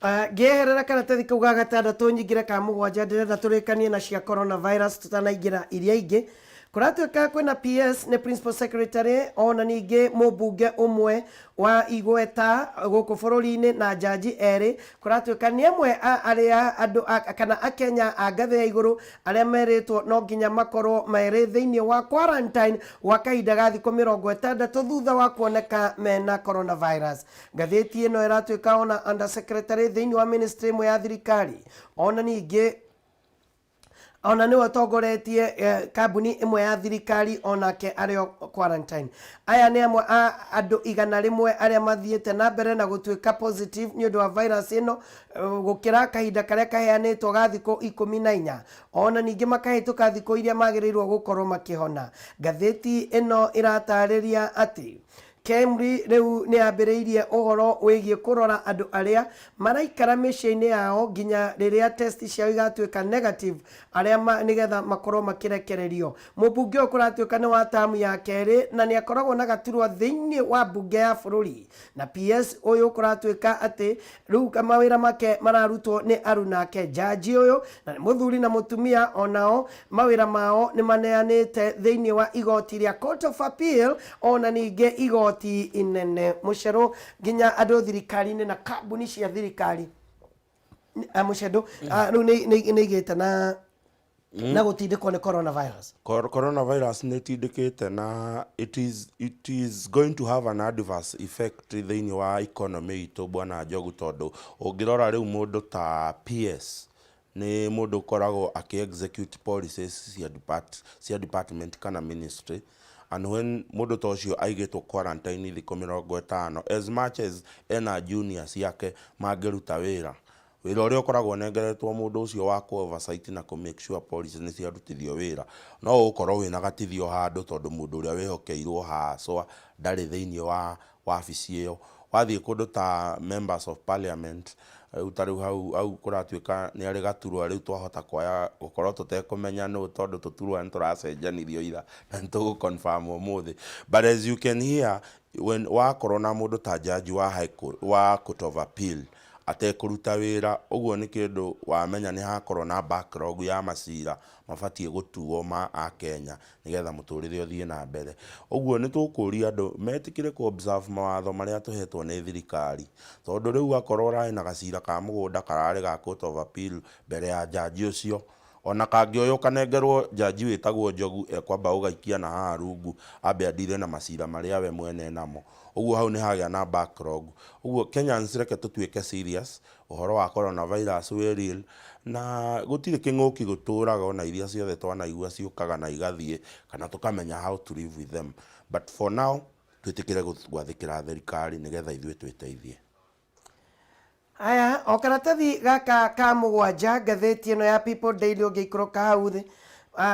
Ngĩeherera karatathi kau ga gatandatũ nyingĩre ka mũgwanja, ndĩrenda tũrĩkanie na cia coronavirus tũtanaingĩra iria ingĩ. Kũratuĩka kwĩna PS, nĩ principal secretary, ona ningĩ mũmbunge ũmwe wa igweta gũkũ bũrũri-inĩ na njanji erĩ, kũratuĩka nĩ amwe a arĩa andũ kana akenya a ngathĩ ya igũrũ arĩa merĩtwo no nginya makorwo marĩ thĩinĩ wa quarantine gwa kahinda ga thikũ 60 thutha wa kuoneka mena coronavirus. Ngathĩti ĩno ĩratuĩka ona under secretary thĩinĩ wa ministry ĩmwe ya thirikari, ona ningĩ Ona nĩwe ũtongoretie kambuni ĩmwe ya thirikari, onake arĩ o quarantine. Aya nĩ amwe a andũ 100 arĩa mathiĩte na mbere na gũtuĩka positive nĩ ũndũ wa virus ĩno gũkĩra kahinda karĩa kaheanĩtwo ga thikũ 14, ona ningĩ makahĩtũka thikũ iria magĩrĩirwo gũkorwo makĩhona. Ngathĩti ĩno ĩratarĩria atĩ KEMRI rĩu nĩ yambĩrĩirie ũhoro wĩgiĩ kũrora andũ arĩa maraikara mĩciĩ-inĩ yao nginya rĩrĩa test ciao igatuĩka negative, arĩa nĩgetha makorwo makĩrekererio. Mũmbunge ũyũ kũratuĩka nĩ wa tamu ya kerĩ na nĩ akoragwo na gaturwa thĩinĩ wa mbunge ya bũrũri, na PS ũyũ kũratuĩka atĩ rĩu mawĩra make mararutwo nĩ arunake. Jaji ũyũ na nĩ mũthuri na mũtumia, onao mawĩra mao nĩ maneanĩte thĩinĩ wa igoti rĩa Court of Appeal, ona ningĩ igoti inene. Mũcerũ, nginya andũ thirikari-inĩ na kambuni cia thirikari, mũcendo, rĩu nĩ igĩte na na gũtindĩkwo nĩ coronavirus. Coronavirus nĩ ĩtindĩkĩte na it is going to have an adverse effect thĩinĩ wa economy itũ, bwana Njogu, tondũ ũngĩrora rĩu mũndũ ta PS nĩ mũndũ ũkoragwo akĩ execute policies cia department kana ministry, and when mũndũ ta ũcio aigĩtwo quarantine thikũ 50, as much as ena junior ciake mangĩruta wĩra, wĩra ũrĩa ũkoragwo ũnengeretwo mũndũ ũcio wa kũ oversight na kũ make sure policy nĩ ciarutithio wĩra no ũgũkorwo wĩna gatithio handũ, tondũ mũndũ ũrĩa wĩhokeirwo haswa ndarĩ thĩinĩ wa wabici ĩyo. Wathiĩ kũndũ ta members of parliament, rĩu ta rĩu hau kũratuĩka nĩ arĩ gaturwa, rĩu twahota kwaya gũkorwo tũtekũmenya nũ, tondũ tũturwa nĩ tũracenjanirio ira na nĩ tũgũ confirm ũmũthĩ. But as you can hear, when wakorwo na mũndũ ta judge wa high court, wa court of appeal atekũruta wĩra ũguo, nĩ kĩndũ wamenya nĩ hakorwo na backlog ya macira mabatiĩ gũtuo ma akenya nĩgetha mũtũrĩre ũthiĩ na mbere. Ũguo nĩ tũkũria andũ metĩkĩre kũ observe mawatho marĩa tũhetwo nĩ thirikari, tondũ rĩu akorwo ũrarĩ na gacira ka mũgũnda kararĩ ga court of appeal mbere ya jaji ũcio, ona kangĩoywo kanengerwo jaji wĩtagwo Njogu, ekwamba gũgaikia na haha rungu, ambe andire na macira marĩa we mwene namo. Ũguo hau nĩ hagĩa na backlog. Ũguo Kenyans, reke tũtuĩke serious. Ũhoro wa coronavirus wĩ real na gũtirĩ kĩng'ũki gũtũraga, ona iria ciothe twanaigua ciũkaga na igathiĩ, kana tũkamenya how to live with them, but for now twĩtĩkĩre gwathĩkĩra thirikari nĩgetha ithuĩ twĩteithie. Aya, o karatathi gaka ka mũgwanja ngathĩti ĩno ya People Daily, ũngĩikũrũka hau thĩ,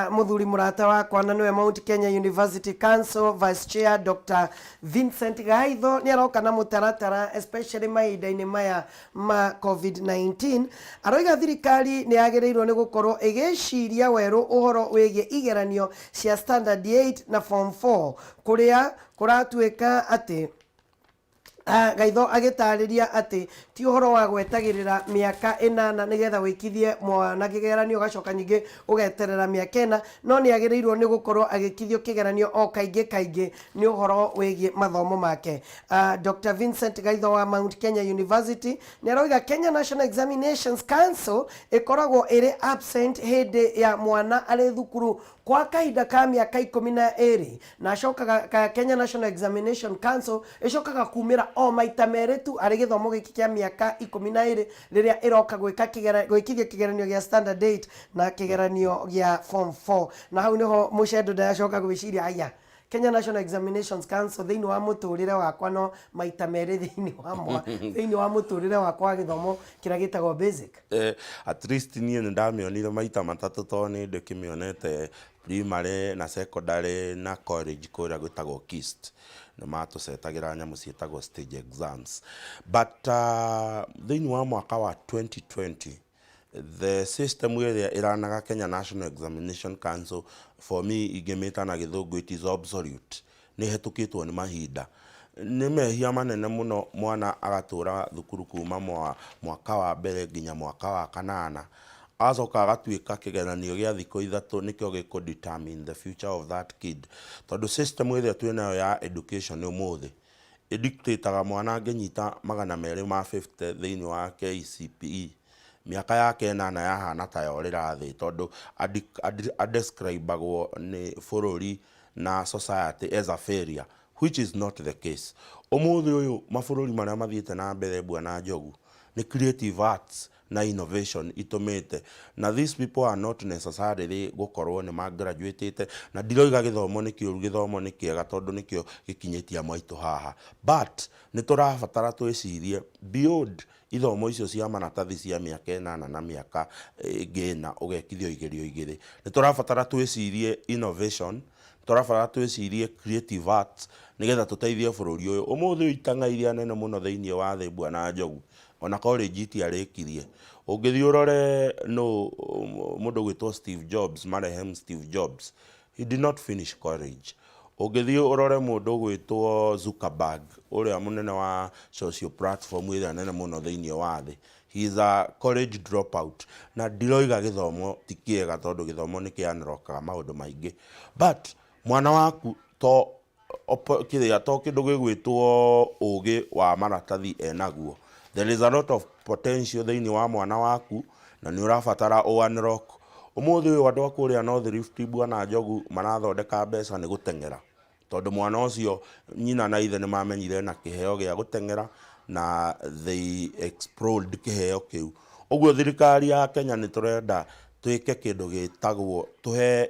mũthuri mũrata wakwa na nĩwe Mount Kenya University Council Vice Chair Dr. Vincent Gaitho nĩ aroka na mũtaratara, especially mahinda-inĩ maya ma COVID-19. Aroiga thirikari nĩ yagĩrĩirwo nĩ gũkorwo ĩgĩciria werũ ũhoro wĩgiĩ igeranio cia standard 8 na form 4, kũrĩa kũratuĩka atĩ Gaitho agĩtarĩria atĩ ti ũhoro wa gwetagĩrĩra mĩaka 8 nĩgetha wĩkithie mwana kĩgeranio, ũgacoka ningĩ ũgeterera mĩaka 4, no nĩ agĩrĩirwo nĩ gũkorwo agĩkithio kĩgeranio o kaingĩ kaingĩ nĩ ũhoro wĩgiĩ mathomo make. Dr. Vincent Gaitho wa Mount Kenya University nĩ aroiga Kenya National Examinations Council ĩkoragwo ĩrĩ absent hĩndĩ ya mwana arĩ thukuru kwa kahinda ka mĩaka 12, na acokaga Kenya National Examination Council ĩcokaga kumĩra o maita merĩ tu arĩ gĩthomo gĩkĩ kĩa mĩaka 12, rĩrĩa ĩroka gwĩka gwĩkithia kĩgeranio gĩa standard 8 na kĩgeranio gĩa form 4. Na hau nĩho mũcendo ndĩracoka gwĩciria, aya, Kenya National Examinations Council thĩinĩ wa mũtũrĩre wakwa no maita merĩ thĩinĩ wa mũtũrĩre wakwa wa gĩthomo kĩrĩa gĩtagwo basic. At least niĩ nĩ ndamĩonire maita matatũ, tondũ nĩ ndĩkĩmĩonete primary na secondary na college kũrĩa gwĩtagwo KIST, nĩ matũcetagĩra nyamũ ciĩtagwo stage exams. But thĩinĩ wa mwaka wa 2020, the system ĩrĩa ĩranaga Kenya National Examination Council, for me ingĩmĩta na gĩthũngũ, it is obsolete, nĩ ĩhetũkĩtwo nĩ mahinda. Nĩ mehia manene mũno mwana agatũra thukuru kuma mwaka wa mbere nginya mwaka wa kanana, agacoka agatuĩka kĩgeranio gĩa thikũ 3 nĩkĩo gĩkũ determine the future of that kid, tondũ system ĩrĩa twĩnayo ya education ũmũthĩ ĩdictataga mwana angĩnyita 250 thĩinĩ wa KCPE, mĩaka yake 8 yahana ta yorĩra thĩ, tondũ adescribagwo nĩ bũrũri na society as a failure, which is not the case. Ũmũthĩ ũyũ mabũrũri marĩa mathiĩte na mbere, bwana Njogu, Nĩ creative arts na innovation itũmĩte, na these people are not necessarily gũkorwo nĩ ma graduate-ĩte. Na ndiroiga gĩthomo nĩ kĩũru, gĩthomo nĩ kĩega tondũ nĩkĩo gĩkinyĩtie amwe aitũ haha, but nĩ tũrabatara twĩcirie beyond ithomo icio cia maratathi cia mĩaka 8 na mĩaka ĩngĩ 4 ũgekithio igerio 2. Nĩ tũrabatara twĩcirie innovation, nĩ tũrabatara twĩcirie creative arts nĩgetha tũteithie bũrũri ũyũ. Ũmũthĩ ũyũ itang'a iria nene mũno thĩinĩ wa thĩ, Bwana Njogu, ona college itiarĩkirie. Ũngĩthiĩ ũrore nũ mũndũ ũgwĩtwo Steve Jobs, marehemu Steve Jobs, he did not finish college. Ũngĩthiĩ ũrore mũndũ ũgwĩtwo Zuckerberg, ũrĩa mũnene wa social platform ĩrĩa nene mũno thĩinĩ wa thĩ, he is a college dropout. Na ndiroiga gĩthomo ti kĩega tondũ gĩthomo nĩ kĩ unlockaga maũndũ maingĩ, but mwana waku to kĩrĩa to kĩndũ gĩgwĩtwo ũgĩ wa maratathi enaguo. There is a lot of potential thĩinĩ wa mwana waku na nĩ ũrabatara ũ unlock. Ũmũthĩ ũyũ andũ a kũrĩa North Rift, Bwana Njogu, marathondeka mbeca nĩ gũteng'era tondũ mwana ũcio nyina na ithe nĩ mamenyire na kĩheo gĩa gũteng'era na they explored kĩheo kĩu. Ũguo thirikari ya Kenya nĩ tũrenda twĩke kĩndũ gĩtagwo tũhe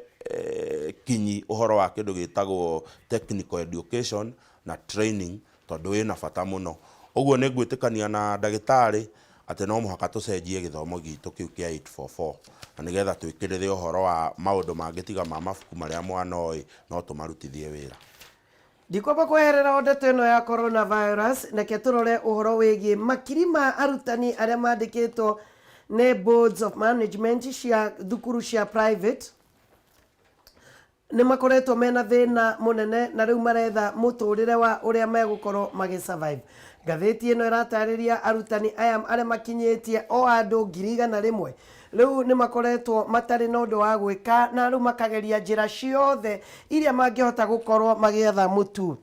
kinyi ũhoro wa kĩndũ gĩtagwo technical education na training tondũ wĩna bata mũno. Ũguo nĩ ngwĩtĩkania na ndagĩtarĩ atĩ no mũhaka tũcenjie gĩthomo gitũ kĩu kĩa 844 na nĩgetha twĩkĩrĩre ũhoro wa maũndũ mangĩ tiga ma mabuku marĩa mwana oĩ no tũmarutithie wĩra. Ndikwamba kweherera o ndeto ĩno ya coronavirus, reke tũrore ũhoro wĩgiĩ makiri ma arutani arĩa mandĩkĩtwo nĩ boards of management cia thukuru cia private nĩ makoretwo mena thĩna mũnene na rĩu maretha mũtũrĩre wa ũrĩa megũkorwo magĩ survive. Ngathĩti ĩno ĩratarĩria arutani aya arĩa makinyĩtie o andũ 100,000 rĩu nĩ makoretwo matarĩ na ũndũ wa gwĩka na rĩu makageria njĩra ciothe iria mangĩhota gũkorwo magĩetha mũtu.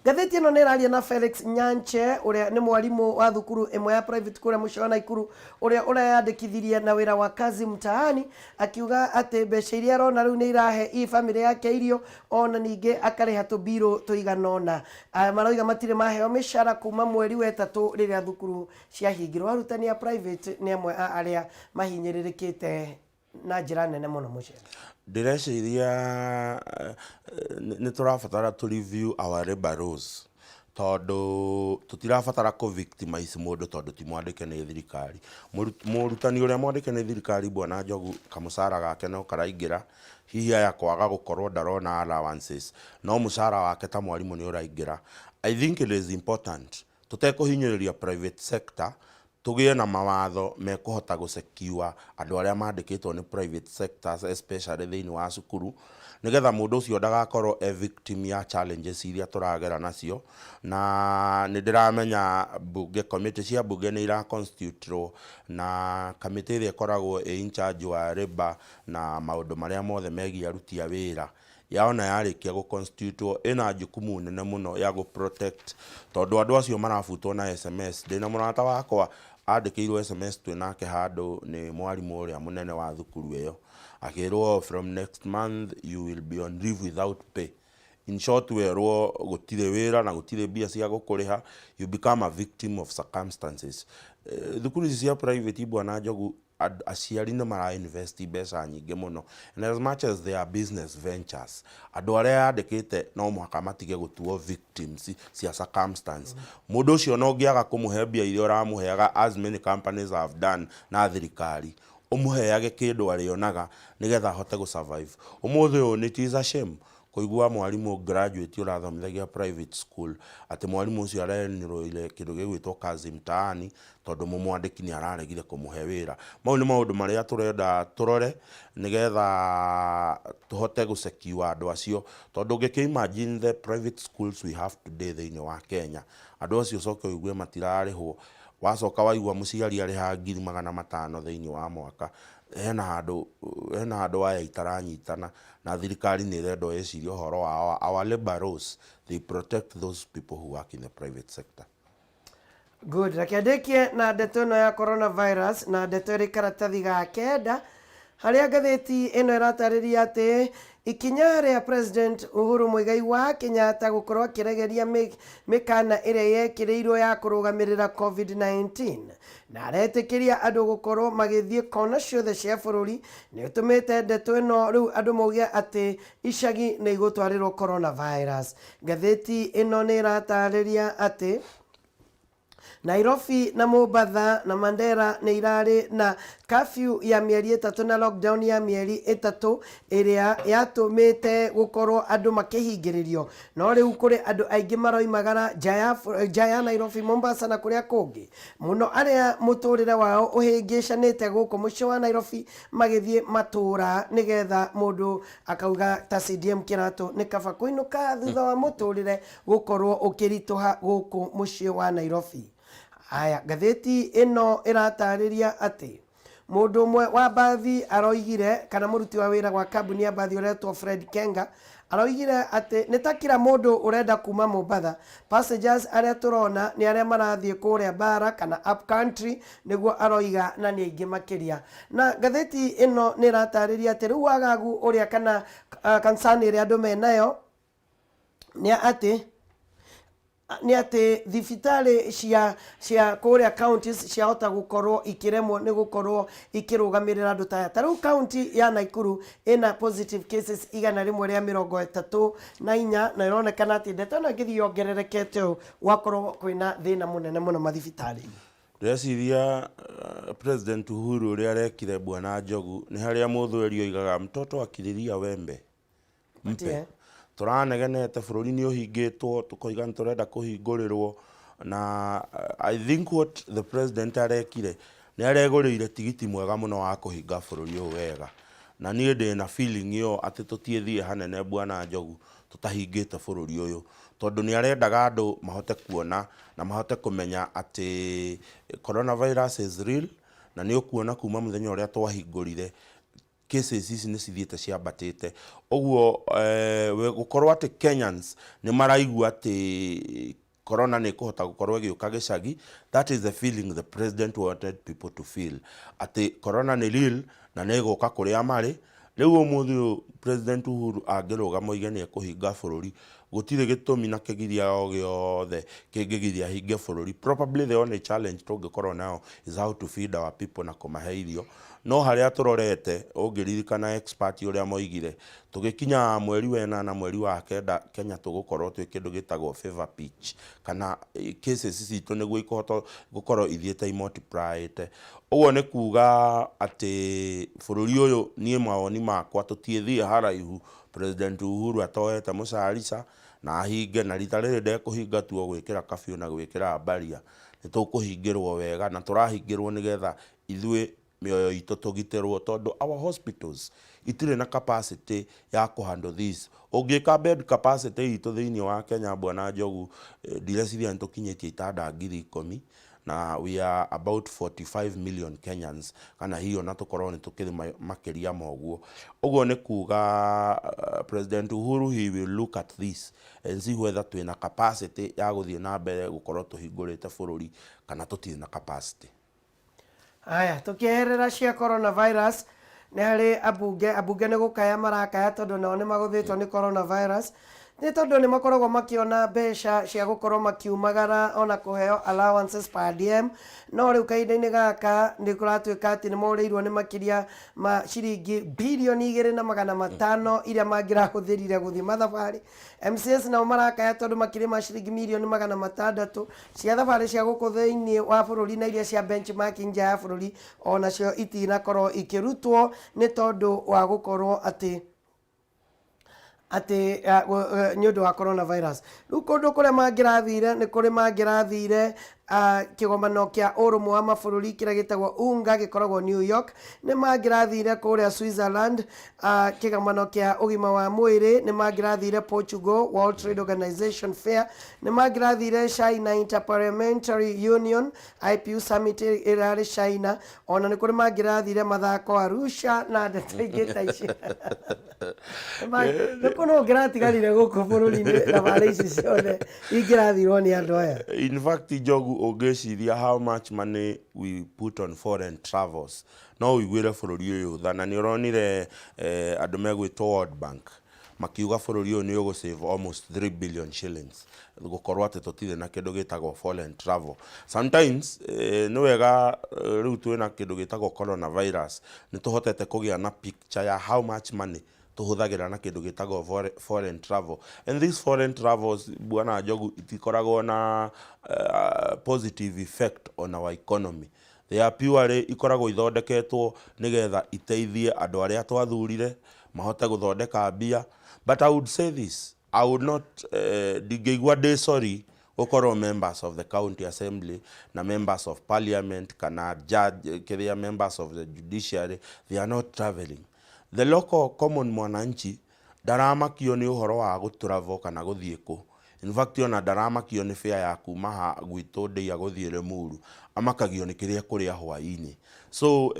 Ngathĩti ĩno nĩ ĩraria na Felix Nyanche ũrĩa nĩ mwarimũ wa thukuru ĩmwe ya private kũrĩa mũciĩ wa Naikuru ũrĩa ũreyandĩkithirie na wĩra wa kazi mtaani, akiuga atĩ mbeca iria arona rĩu nĩ irahe i bamĩrĩ yake irio ona ningĩ akarĩha tũmbirũ tũigana ũna. Aya maroiga matirĩ maheo mĩcara kuma mweri wa 3 rĩrĩa thukuru ciahingirwo. Arutani a private nĩ amwe a arĩa mahinyĩrĩrĩkĩte na njĩra nene mũno mũciĩ. Ndĩreciria nĩ tũrabatara to review our labor laws tondũ tũtirabatara kũ victimize mũndũ tondũ ti mwandĩke nĩ thirikari. Mũrutani ũrĩa mwandĩke nĩ thirikari, Bwana Njogu, kamũcara gake no karaingĩra, hihi aya kwaga gũkorwo ndarona allowances, no mũcara wake ta mwarimũ nĩ ũraingĩra. I think it is important tũtekũhinyĩrĩria private sector tũgĩe na mawatho mekũhota gũ secure andũ arĩa mandĩkĩtwo nĩ private sectors, especially thĩinĩ wa cukuru, nĩgetha mũndũ ũcio ndagakorwo e victim ya challenges iria tũragera nacio. Na nĩ ndĩramenya bunge, committee cia bunge nĩ ira constitute na kamĩtĩ ĩrĩa ĩkoragwo ĩ in charge wa labour na maũndũ marĩa mothe megiĩ aruti a wĩra yaona yarĩkia gũ constitute ĩna jukumu nene mũno ya gũ protect tondũ andũ acio marabutwo na SMS. Ndĩna mũrata wakwa andĩkĩirwo SMS twĩ nake handũ nĩ mwarimũ ũrĩa mũnene wa thukuru ĩyo, akĩrwo, "From next month you will be on leave without pay." In short, werwo gũtirĩ wĩra na gũtirĩ mbia cia gũkũrĩha, you become a victim of circumstances. Thukuru ici cia private, Bwana Njogu, aciari nĩ mara invest mbeca nyingĩ mũno, and as much as they are business ventures, andũ arĩa yandĩkĩte no mũhaka matige gũtuo victims cia circumstance. Mũndũ ũcio no ũngĩaga kũmũhe mbia iria ũramũheaga, as many companies have done na thirikari, ũmũheage kĩndũ arĩonaga nĩgetha ahote gũ survive. Ũmũthĩ ũyũ it is a shame kũigua mwarimũ graduate ũrathomithagia private school atĩ mwarimũ ũcio arenĩrũire kĩndũ gĩgwĩtwo kazi mtaani tondũ mũmwandĩki nĩ araregire kũmũhe wĩra. Mau nĩ maũndũ marĩa tũrenda tũrore nĩgetha tũhote gũ secure andũ acio, tondũ ũngĩkĩ imagine the private schools we have today thĩinĩ wa Kenya, andũ acio ũcoke ũigue matirarĩhwo, wacoka waigua mũciari arĩhaga 500,000 thĩinĩ wa mwaka, hena handũ waya itaranyitana. Na thirikari nĩ ĩrendwo ĩcirie ũhoro wa our labor laws, they protect those people who work in the private sector. Good. Reke ndĩkie na ndeto ĩno ya coronavirus na ndeto ĩrĩ karatathi ga 9. Harĩa ngathĩti ĩno ĩratarĩria atĩ ikinya rĩa President Uhuru Muigai wa Kenyatta gũkorwo akĩregeria mĩkana ĩrĩa yekĩrĩirwo ya kũrũgamĩrĩra COVID-19 na aretĩkĩria andũ gũkorwo magĩthiĩ kona ciothe cia bũrũri nĩ ũtũmĩte ndeto ĩno rĩu andũ mauge atĩ icagi nĩ igũtwarĩrwo coronavirus. Ngathĩti ĩno nĩ ĩratarĩria atĩ Nairobi na Mombatha na Mandera nĩ irarĩ na curfew ya mĩeri ĩtatũ na lockdown ya mĩeri ĩtatũ ĩrĩa yatũmĩte gũkorwo andũ makĩhingĩrĩrio. No rĩu kũrĩ andũ aingĩ maroimagara nja ya Nairobi, Mombasa na kũrĩa kũngĩ mũno arĩa mũtũrĩre wao ũhĩngĩcanĩte gũkũ mũciĩ wa Nairobi magĩthiĩ matũra nĩgetha mũndũ akauga ta CDM Kĩratũ nĩ kaba kũinũka thutha wa mũtũrĩre gũkorwo ũkĩritũha gũkũ mũciĩ wa Nairobi. Aya, ngathĩti ĩno ĩratarĩria atĩ mũndũ ũmwe wa mbathi aroigire, kana mũruti wa wĩra wa kambuni ya mbathi ũretwo Fred Kenga aroigire atĩ nĩ ta kila mũndũ ũrenda kuma Mombatha, passengers arĩa tũrona nĩ arĩa marathiĩ kũrĩa bara kana up country nĩguo aroiga, na nĩ aingĩ makĩria. Na ngathĩti ĩno nĩ ĩratarĩria atĩ rĩu wagagu ũrĩa kana concern ĩrĩa andũ menayo nĩ atĩ thibitarĩ cia kũrĩa counties ciahota gũkorwo ikĩremwo nĩ gũkorwo ikĩrũgamĩrĩra andũ ta aya. Ta rĩu county ya Nakuru ĩna positive cases 134, na ĩronekana atĩ ndeto ĩno ĩngĩthiĩ yongererekete ũũ gwakorwo kwĩna thĩna mũnene mũno mathibitarĩ-inĩ. Ndĩreciria President Uhuru ũrĩa arekire, Bwana Njogu, nĩ harĩa mũthweri oigaga mtoto akililia wembe mpe. Tũranegenete bũrũri nĩ ũhingĩtwo, tũkoiga nĩ tũrenda kũhingũrĩrwo, na I think what the president arekire nĩ aregũrĩire tigiti mwega mũno wa kũhinga bũrũri ũyũ wega, na niĩ ndĩna feeling ĩyo atĩ tũtiĩthiĩ hanene, Bwana Njogu, tũtahingĩte bũrũri ũyũ, tondũ nĩ arendaga andũ mahote kuona na mahote kũmenya atĩ coronavirus is real. Na nĩ ũkuona kuma mũthenya ũrĩa twahingũrire, cases ici nĩ cithiĩte ciambatĩte ũguo. Gũkorwo atĩ Kenyans nĩ maraigua atĩ corona nĩ ĩkũhota gũkorwo ĩgĩũka gĩcagi, that is the feeling the president wanted people to feel, atĩ corona nĩ real na nĩ ĩgũka kũrĩa marĩ. Rĩu ũmũthĩ ũyũ President Uhuru angĩrũgama oige nĩ ekũhinga bũrũri, gũtirĩ gĩtũmi na kĩgiria o gĩothe kĩngĩgiria ahinge bũrũri. Probably the only challenge tũngĩkorwo nayo is how to feed our people na kũmahe irio. No harĩa tũrorete, ũngĩririkana expert ũrĩa moigire, tũgĩkinya mweri wa ĩnana, mweri wa kenda, Kenya tũgũkorwo twĩ kĩndũ gĩtagwo fever pitch, kana cases citũ nĩguo ikũhota gũkorwo ithiĩte imultiplyĩte. Ũguo nĩ kuga atĩ bũrũri ũyũ, niĩ mawoni makwa, tũtiĩthiĩ haraihu President Uhuru atoete mũcarica na ahinge. Na rita rĩrĩ ndekũhinga tu o gwĩkĩra curfew na gwĩkĩra barrier, nĩ tũkũhingĩrwo wega, na tũrahingĩrwo nĩgetha ithuĩ mĩoyo itũ tũgitĩrwo, tondũ our hospitals itirĩ na capacity ya kũhandle this. Ũngĩka bed capacity itũ thĩinĩ wa Kenya, Bwana Njogu, ndireciria nĩ tũkinyĩtie itanda 10,000, na we are about 45 million Kenyans, kana hiyo na tũkorwo nĩ tũkĩrĩ makĩria ma ũguo. Ũguo nĩ kuga President Uhuru, he will look at this and see whether twĩna capacity ya gũthiĩ na mbere gũkorwo tũhingũrĩte bũrũri kana tũtirĩ na capacity. Aya, tũkĩeherera cia coronavirus, nĩ harĩ ambunge nĩ gũkaya marakaya tondũ nao nĩ magũthĩtwo nĩ coronavirus, nĩ tondũ nĩ makoragwo makĩona mbeca cia gũkorwo makiumagara ona kũheo allowances per diem. No rĩu kahinda-inĩ gaka nĩ kũratuĩka atĩ nĩ morĩirwo nĩ makĩria ma ciringi 2.5 birioni iria mangĩrahũthĩrire gũthiĩ mathabarĩ. MCAs nao marakaya tondũ makĩria ma ciringi 600 million cia thabarĩ cia gũkũ thĩinĩ wa bũrũri na iria cia benchmarking nja ya bũrũri onacio itinakorwo ikĩrutwo, nĩ tondũ wa gũkorwo atĩ nĩ ũndũ wa coronavirus. Rĩu kũndũ kũrĩa mangĩrathire, nĩ kũrĩ mangĩrathire kĩgomano kĩa ũrũmwe wa mabũrũri kĩrĩa gĩtagwo UNGA gĩkoragwo New York, nĩ mangĩrathire kũrĩa Switzerland kĩgomano kĩa ũgima wa mwĩrĩ, nĩ mangĩrathire Portugal World Trade Organization Fair, nĩ mangĩrathire China Interparliamentary Union IPU Summit ĩrarĩ China, ona nĩ kũrĩ mangĩrathire mathako Arusha na ndeto ingĩ ta icio. Nĩ kũ no ngĩratigarire gũkũ bũrũri-inĩ thabarĩ ici ciothe ingĩrathirwo nĩ andũ aya? In fact, Njogu, Ũngĩciria how much money we put on foreign travels, no ũiguĩre bũrũri ũyũ tha. Na nĩ ũronire andũ megwĩtwo World Bank makiuga bũrũri ũyũ nĩ ũgũ save almost 3 billion shillings gũkorwo atĩ tũtirĩ na kĩndũ gĩtagwo foreign travel. Sometimes nĩ wega rĩu twĩna kĩndũ gĩtagwo coronavirus, nĩ tũhotete kũgĩa na picture ya how much money tũhũthagĩra na kĩndũ gĩtagwo foreign travel. And these foreign travels, Bwana Njogu, itikoragwo na positive effect on our economy. They are purely, ikoragwo ithondeketwo nĩgetha iteithie andũ arĩa twathurire mahote gũthondeka mbia. But I would say this, I would not, ndingĩigua ndĩ sorry gũkorwo members of the county assembly na members of parliament kana judge kĩrĩa, members of the judiciary, they are not traveling. The local common mwananchi ndaramakio nĩ ũhoro wa gũtravel kana gũthiĩ kũ. In fact, ona ndaramakio nĩ fare ya kuma ha gwitũ Ndeiya gũthiĩ Limuru, amakagio nĩ kĩrĩa kũrĩa hwaĩ-inĩ. So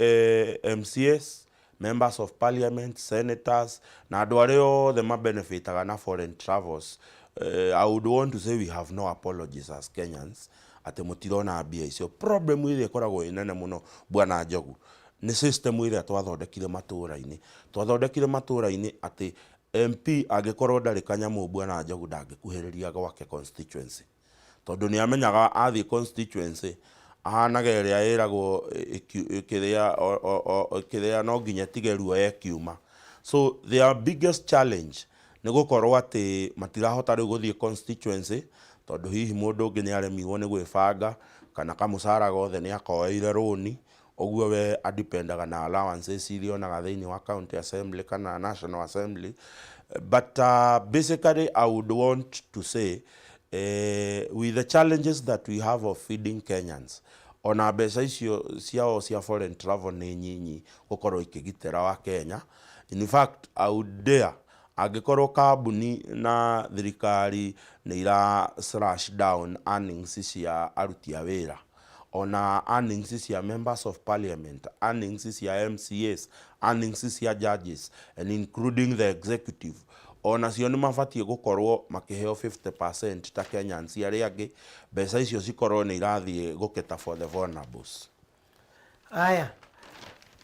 MCAs, members of parliament, senators na andũ arĩa othe mabenefitaga na foreign travels, I would want to say we have no apologies as Kenyans atĩ mũtirona mbia icio. Problem ĩrĩa ĩkoragwo ĩ nene mũno, Bwana Njogu, nĩ system ĩrĩa twathondekire matũra-inĩ. Twathondekire matũra-inĩ atĩ MP angĩkorwo ndarĩ kanyamũ, Bwana Njogu, ndangĩkuhĩrĩria gwake constituency, tondũ nĩ amenyaga athiĩ constituency ahanaga ĩrĩa ĩragwo kĩrĩa kĩrĩa no nginya ĩtige ruo ĩkiuma. So their biggest challenge nĩ gũkorwo atĩ matirahota rĩu gũthiĩ constituency, tondũ hihi mũndũ ũngĩ nĩ aremirwo nĩ gwĩbanga kana kamũcara gothe nĩ akoeire rũni. Ũguo we adipendaga na allowances iria onaga thĩinĩ wa county assembly kana national assembly. But basically I would want to say, with the challenges that we have of feeding Kenyans, ona mbeca icio ciao cia foreign travel nĩ nyinyi gũkorwo ikĩgitĩra wa Kenya. In fact, I would dare, angĩkorwo kambuni na thirikari nĩ ira slash down earnings cia aruti a wĩra, ona earnings cia members of parliament, earnings cia MCAs, earnings cia judges and including the executive, ona cio nĩ mabatiĩ gũkorwo makĩheo 50% ta Kenyans arĩa angĩ, mbeca icio cikorwo nĩ irathiĩ gũketa for the vulnerables. Aya,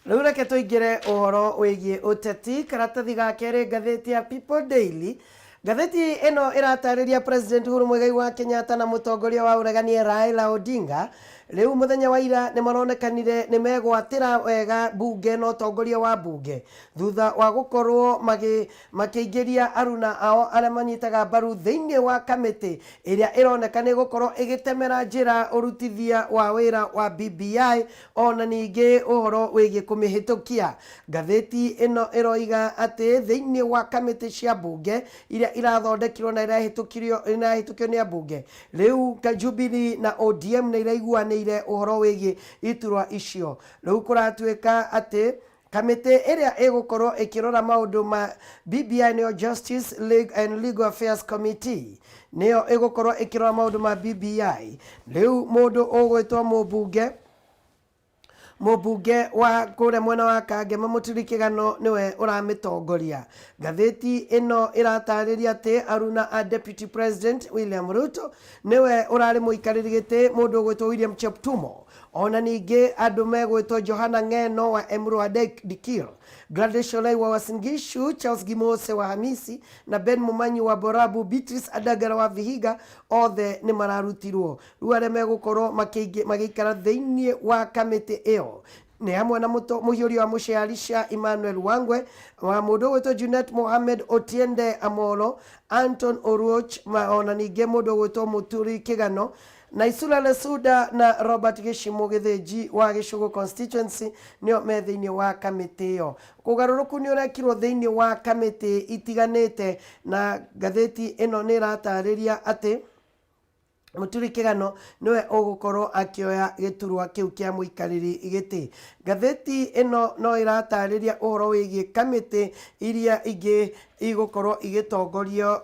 rĩu reke tũingĩre ũhoro wĩgiĩ ũteti. Karatathi ga kerĩ, ngathĩti ya People Daily. Ngathĩti ĩno ĩratarĩria President Uhuru Muigai wa Kenyatta na mũtongoria wa ũregani Raila Odinga rĩu mũthenya wa ira nĩ maronekanire nĩ megwatĩra wega mbunge na ũtongoria wa mbunge thutha wa gũkorwo makĩingĩria aruna ao arĩa manyitaga mbaru thĩinĩ wa kamĩtĩ ĩrĩa ĩroneka nĩ gũkorwo ĩgĩtemera njĩra ũrutithia wa wĩra wa BBI, ona ningĩ ũhoro wĩgiĩ kũmĩhĩtũkia. Ngathĩti ĩno ĩroiga atĩ thĩinĩ wa kamĩtĩ cia mbunge iria irathondekirwo na irahĩtũkio nĩ ambunge rĩu, Jubilee na ODM nĩ iraiguanĩire ũhoro wĩgiĩ iturwa icio. Rĩu kũratuĩka atĩ kamĩtĩ ĩrĩa ĩgũkorwo ĩkĩrora maũndũ ma BBI nĩyo Justice League and Legal Affairs Committee, nĩyo ĩgũkorwo ĩkĩrora maũndũ ma BBI. Rĩu mũndũ ũgwĩtwo mũmbunge wa kũrĩa mwena wa Kangema, Mũturi Kĩgano, nĩwe ũramĩtongoria. Ngathĩti ĩno ĩratarĩria atĩ aruna a Deputy President William Ruto nĩwe ũrarĩ mũikarĩri gĩtĩ, mũndũ ũgwĩtwo William Cheptumo, ona ningĩ andũ megwĩtwo Johana Ng'eno wa Emurua Dikirr, Gladys Sholei wa Uasin Gishu, Charles Gimose wa Hamisi na Ben Mumanyi wa Borabu, Beatrice Adagara wa Vihiga, othe nĩ mararutirwo. Rĩu arĩa megũkorwo magĩikara thĩinĩ wa kamĩtĩ ĩyo nĩ hamwe na mũhiũria wa mũciarisha Emmanuel Wangwe wa mũndũ ũgwĩtwo Junet Mohamed, Otiende Amolo, Anton Oruoch, ona ningĩ mũndũ ũgwĩtwo Mũturi Kĩgano na Isula Lesuda na Robert Gĩcimũ Gĩthĩnji wa Gĩcũgũ constituency nĩo me thĩinĩ wa kamĩtĩ ĩyo. Kũgarũrũku nĩ ũrekirwo thĩinĩ wa kamĩtĩ itiganĩte, na ngathĩti ĩno nĩ ĩratarĩria atĩ Mũturi Kĩgano nĩwe ũgũkorwo akĩoya gĩturwa kĩu kĩa mũikarĩri gĩtĩ. Ngathĩti ĩno no ĩratarĩria ũhoro wĩgiĩ kamĩtĩ iria ingĩ igũkorwo igĩtongorio.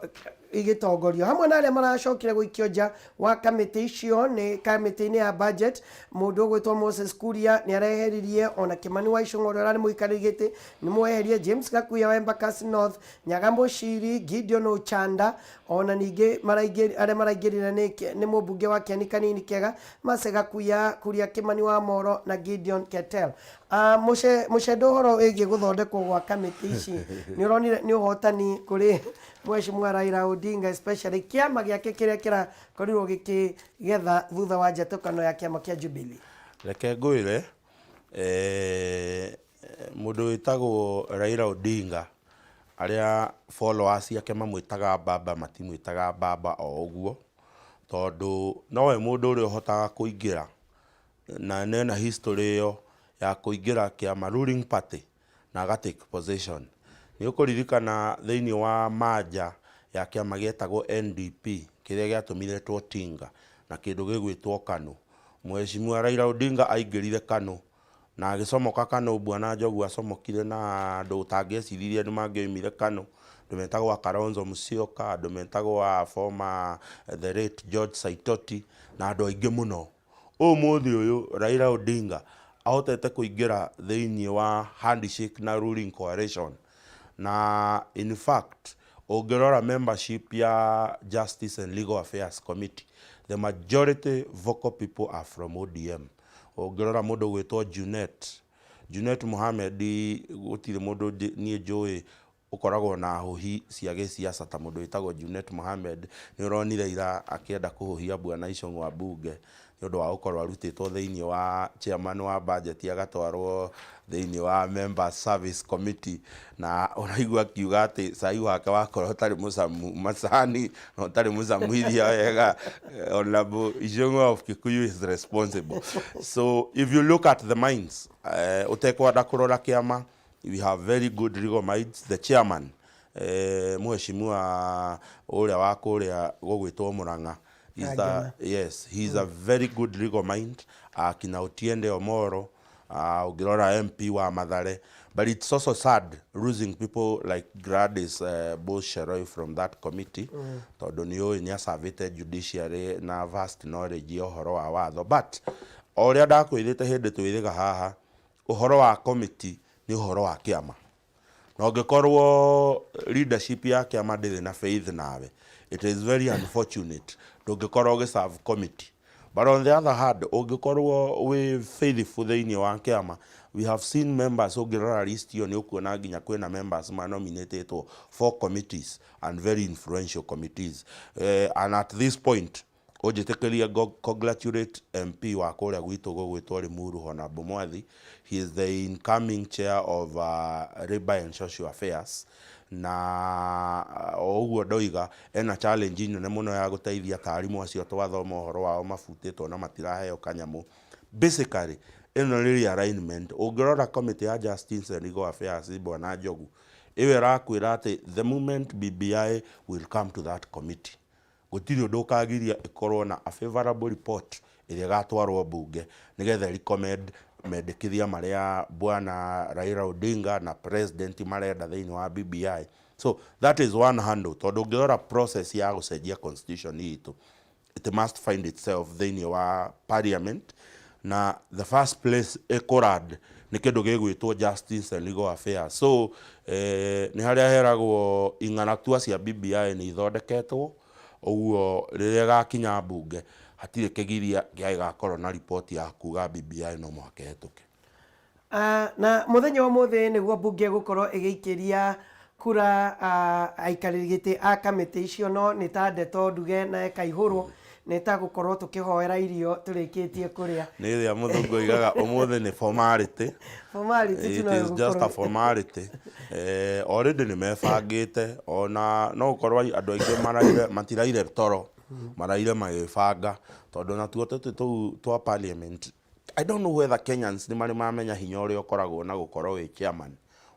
Igĩtongorio hamwe na arĩa maracokire gũikio nja wa kamĩtĩ icio nĩ kamĩtĩ-inĩ ya budget, mũndũ ũgwĩtwo Moses Kuria nĩ areheririe, ona Kimani wa Ichung'wa ũrĩa ũrarĩ mũikarĩri gĩtĩ nĩ mweherie, James Gakuya wa Embakasi North, Nyaga Mũciri, Gideon Ochanda, ona ningĩ arĩa maraingĩrire nĩ mũmbunge wa Kieni Kanini Kega, Mercy Gakuya, Kuria Kimani wa Moro na Gideon Ketel. Mũcendo, ũhoro wĩgiĩ gũthondekwo gwa kamĩtĩ ici, nĩ ũronire nĩ ũhotani kũrĩ Mheshimiwa Raila Odinga, especially kĩama gĩake kĩrĩa kĩrakorirwo gĩkĩgetha thutha wa njatũkano ya kĩama kĩa Jubilee? Reke ngwĩre, mũndũ wĩtagwo Raila Odinga, arĩa followers ake mamwĩtaga baba, matimwĩtaga baba o ũguo, tondũ nowe mũndũ ũrĩa ũhotaga kũingĩra na nena history ĩyo ya kũingĩra kĩama ruling party na aga take position. Nĩ ũkũririkana thĩinĩ wa manja ya kĩama gĩetagwo NDP kĩrĩa gĩatũmire Tinga na kĩndũ gĩgwĩtwo KANU. Mheshimiwa Raila Odinga aingĩrire KANU na agĩcomoka KANU. Bwana Njogu, acomokire na andũ ũtangĩeciririe nĩ mangĩoimire KANU, andũ metagwo a Kalonzo Musyoka, andũ metagwo a former the late George Saitoti na andũ aingĩ mũno. Ũmũthĩ ũyũ Raila Odinga ahotete kũingĩra thĩinĩ wa handshake na ruling coalition, na in fact ũngĩrora membership ya Justice and Legal Affairs Committee, the majority vocal people are from ODM. Ũngĩrora mũndũ gwĩtwo Junet Mohamed, gũtirĩ mũndũ niĩ njũĩ ũkoragwo na hũhi cia gĩsiasa ta mũndũ wĩtagwo Junet Mohamed. Nĩ ũronire ira akĩenda kũhũhia Bwana Ichung'wa mbunge nĩ ũndũ wa gũkorwo arutĩtwo thĩinĩ wa chairman wa budget agatwarwo thĩinĩ wa Member Service Committee, na ũraigua akiuga atĩ cai wake wakorwo ũtarĩ mũcamu macani na ũtarĩ mũcamu iria wega, Honorable Ichung'wa of Kikuyu is responsible. So if you look at the minds, ũtekwenda kũrora kĩama, we have very good legal minds. The chairman, mheshimiwa ũrĩa wa kũrĩa gũgwĩtwo Murang'a, is a, yes, he's a very good legal mind. Kina Otiende Omoro, ũngĩrora MP wa Mathare. But it's also sad losing people like Gladys Bosheroy from that committee, tondũ nĩ ũĩ nĩ acavĩte judiciary na vast knowledge ya ũhoro wa watho. But o ũrĩa ndakwĩrĩte hĩndĩ twĩrĩga haha, ũhoro wa committee nĩ ũhoro wa kĩama, na ũngĩkorwo leadership ya kĩama ndĩrĩ na faith nawe, it is very unfortunate ndũngĩkorwo ũgĩserve committee. But on the other hand, ũngĩkorwo wĩ faithful thĩinĩ wa kĩama, we have seen members, ũngĩrora list ĩyo nĩ ũkuona nginya kwĩna members manominatetwo for committees and very influential committees. And at this point ũnjĩtĩkĩrie congratulate MP wa kũrĩa gwitũ gũgwĩtwo Limuru, Honorable Mwathi. He is the incoming chair of Labor and Social Affairs, na o ũguo ndoiga ena challenge nene mũno ya gũteithia tarimũ acio twathoma ũhoro wao mabutĩtwo na matiraheo kanyamũ. Basically ĩno nĩ realignment. Ũngĩrora committee ya Justice and Legal Affairs, Bwana Njogu, ĩyo ĩrakwĩra atĩ the moment BBI will come to that committee, gũtirĩ ũndũ ũkagiria ĩkorwo na a favorable report ĩrĩa ĩgatwarwo mbunge nĩgetha recommend mendekithia marĩa Bwana Raila Odinga na president marenda thĩinĩ wa BBI. So that is one handle, tondũ ũngĩrora process ya gũcenjia constitution itũ, it must find itself thĩinĩ wa parliament, na the first place ĩkũrand nĩ kĩndũ gĩgwĩtwo Justice and Legal Affairs. So nĩ harĩa heragwo ing'aratua cia BBI nĩ ithondeketwo ũguo, rĩrĩa ĩgakinya mbunge hatirĩ kĩgiria gĩa ĩgakorwo na riboti ya kuga BBI no mũhaka ĩhetũke. Na mũthenya wa ũmũthĩ nĩguo mbunge ĩgũkorwo ĩgĩikĩria kura aikarĩri gĩtĩ a kamĩtĩ icio, no nĩ ta ndeto nduge na ĩkaihũrwo, nĩ ta gũkorwo tũkĩhoera irio tũrĩkĩtie kũrĩa. Nĩ ĩrĩa mũthũngũ oigaga ũmũthĩ nĩ formality. Formality. It is just a formality. Already nĩ mebangĩte, ona no gũkorwo andũ aingĩ maraire matiraire toro, maraire magĩbanga, tondũ natuo tũtĩ tũu twa parliament, I don't know whether Kenyans nĩ marĩ mamenya hinya ũrĩa ũkoragwo na gũkorwo wĩ chairman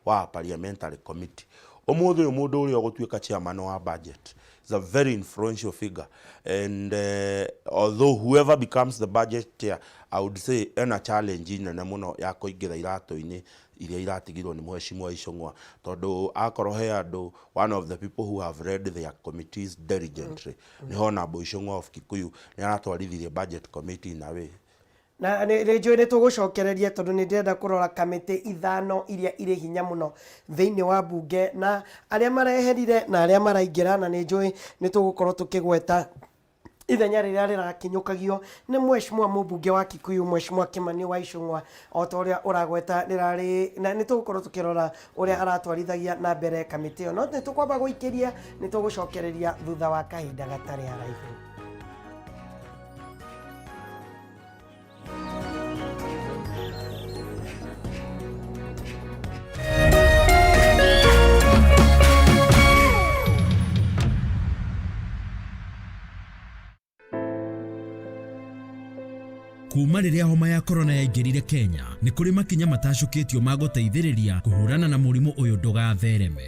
wa parliamentary committee. Ũmũthĩ ũyũ mũndũ ũrĩa ũgũtuĩka chairman wa budget is a very influential figure, and although whoever becomes the budget chair, I would say ena challenge nene mũno ya kũingĩra iratũ-inĩ. Iria iratigirwo nĩ Mheshimiwa Ichung'wa, tondũ akorwo he andũ, one of the people who have led their committees diligently nĩ Honorable Ichung'wa of Kikuyu. Nĩ aratwarithirie budget committee in a way. Na nĩ njũĩ nĩ tũgũcokereria, tondũ nĩ ndĩrenda kũrora kamĩtĩ ithano iria irĩ hinya mũno thĩinĩ wa mbunge, na arĩa mareherire na arĩa maraingĩra, na nĩ njũĩ nĩ tũgũkorwo tũkĩgweta ithenya rĩrĩa rĩrakinyũkagio nĩ mheshimiwa mũmbunge wa Kikuyu, Mheshimiwa Kimani wa Ichung'wa, o ta ũrĩa ũragweta rĩrarĩ, na nĩ tũgũkorwo tũkĩrora ũrĩa aratwarithagia na mbere kamĩtĩ ĩyo. No nĩ tũkwamba gũikĩria, nĩ tũgũcokereria thutha wa kahinda gatarĩ haraihu. Kuma rĩrĩa homa ya korona yaingĩrire Kenya, nĩ kũrĩ makinya matacũkĩtio ma gũteithĩrĩria kũhũrana na mũrimũ ũyũ ndũgathereme.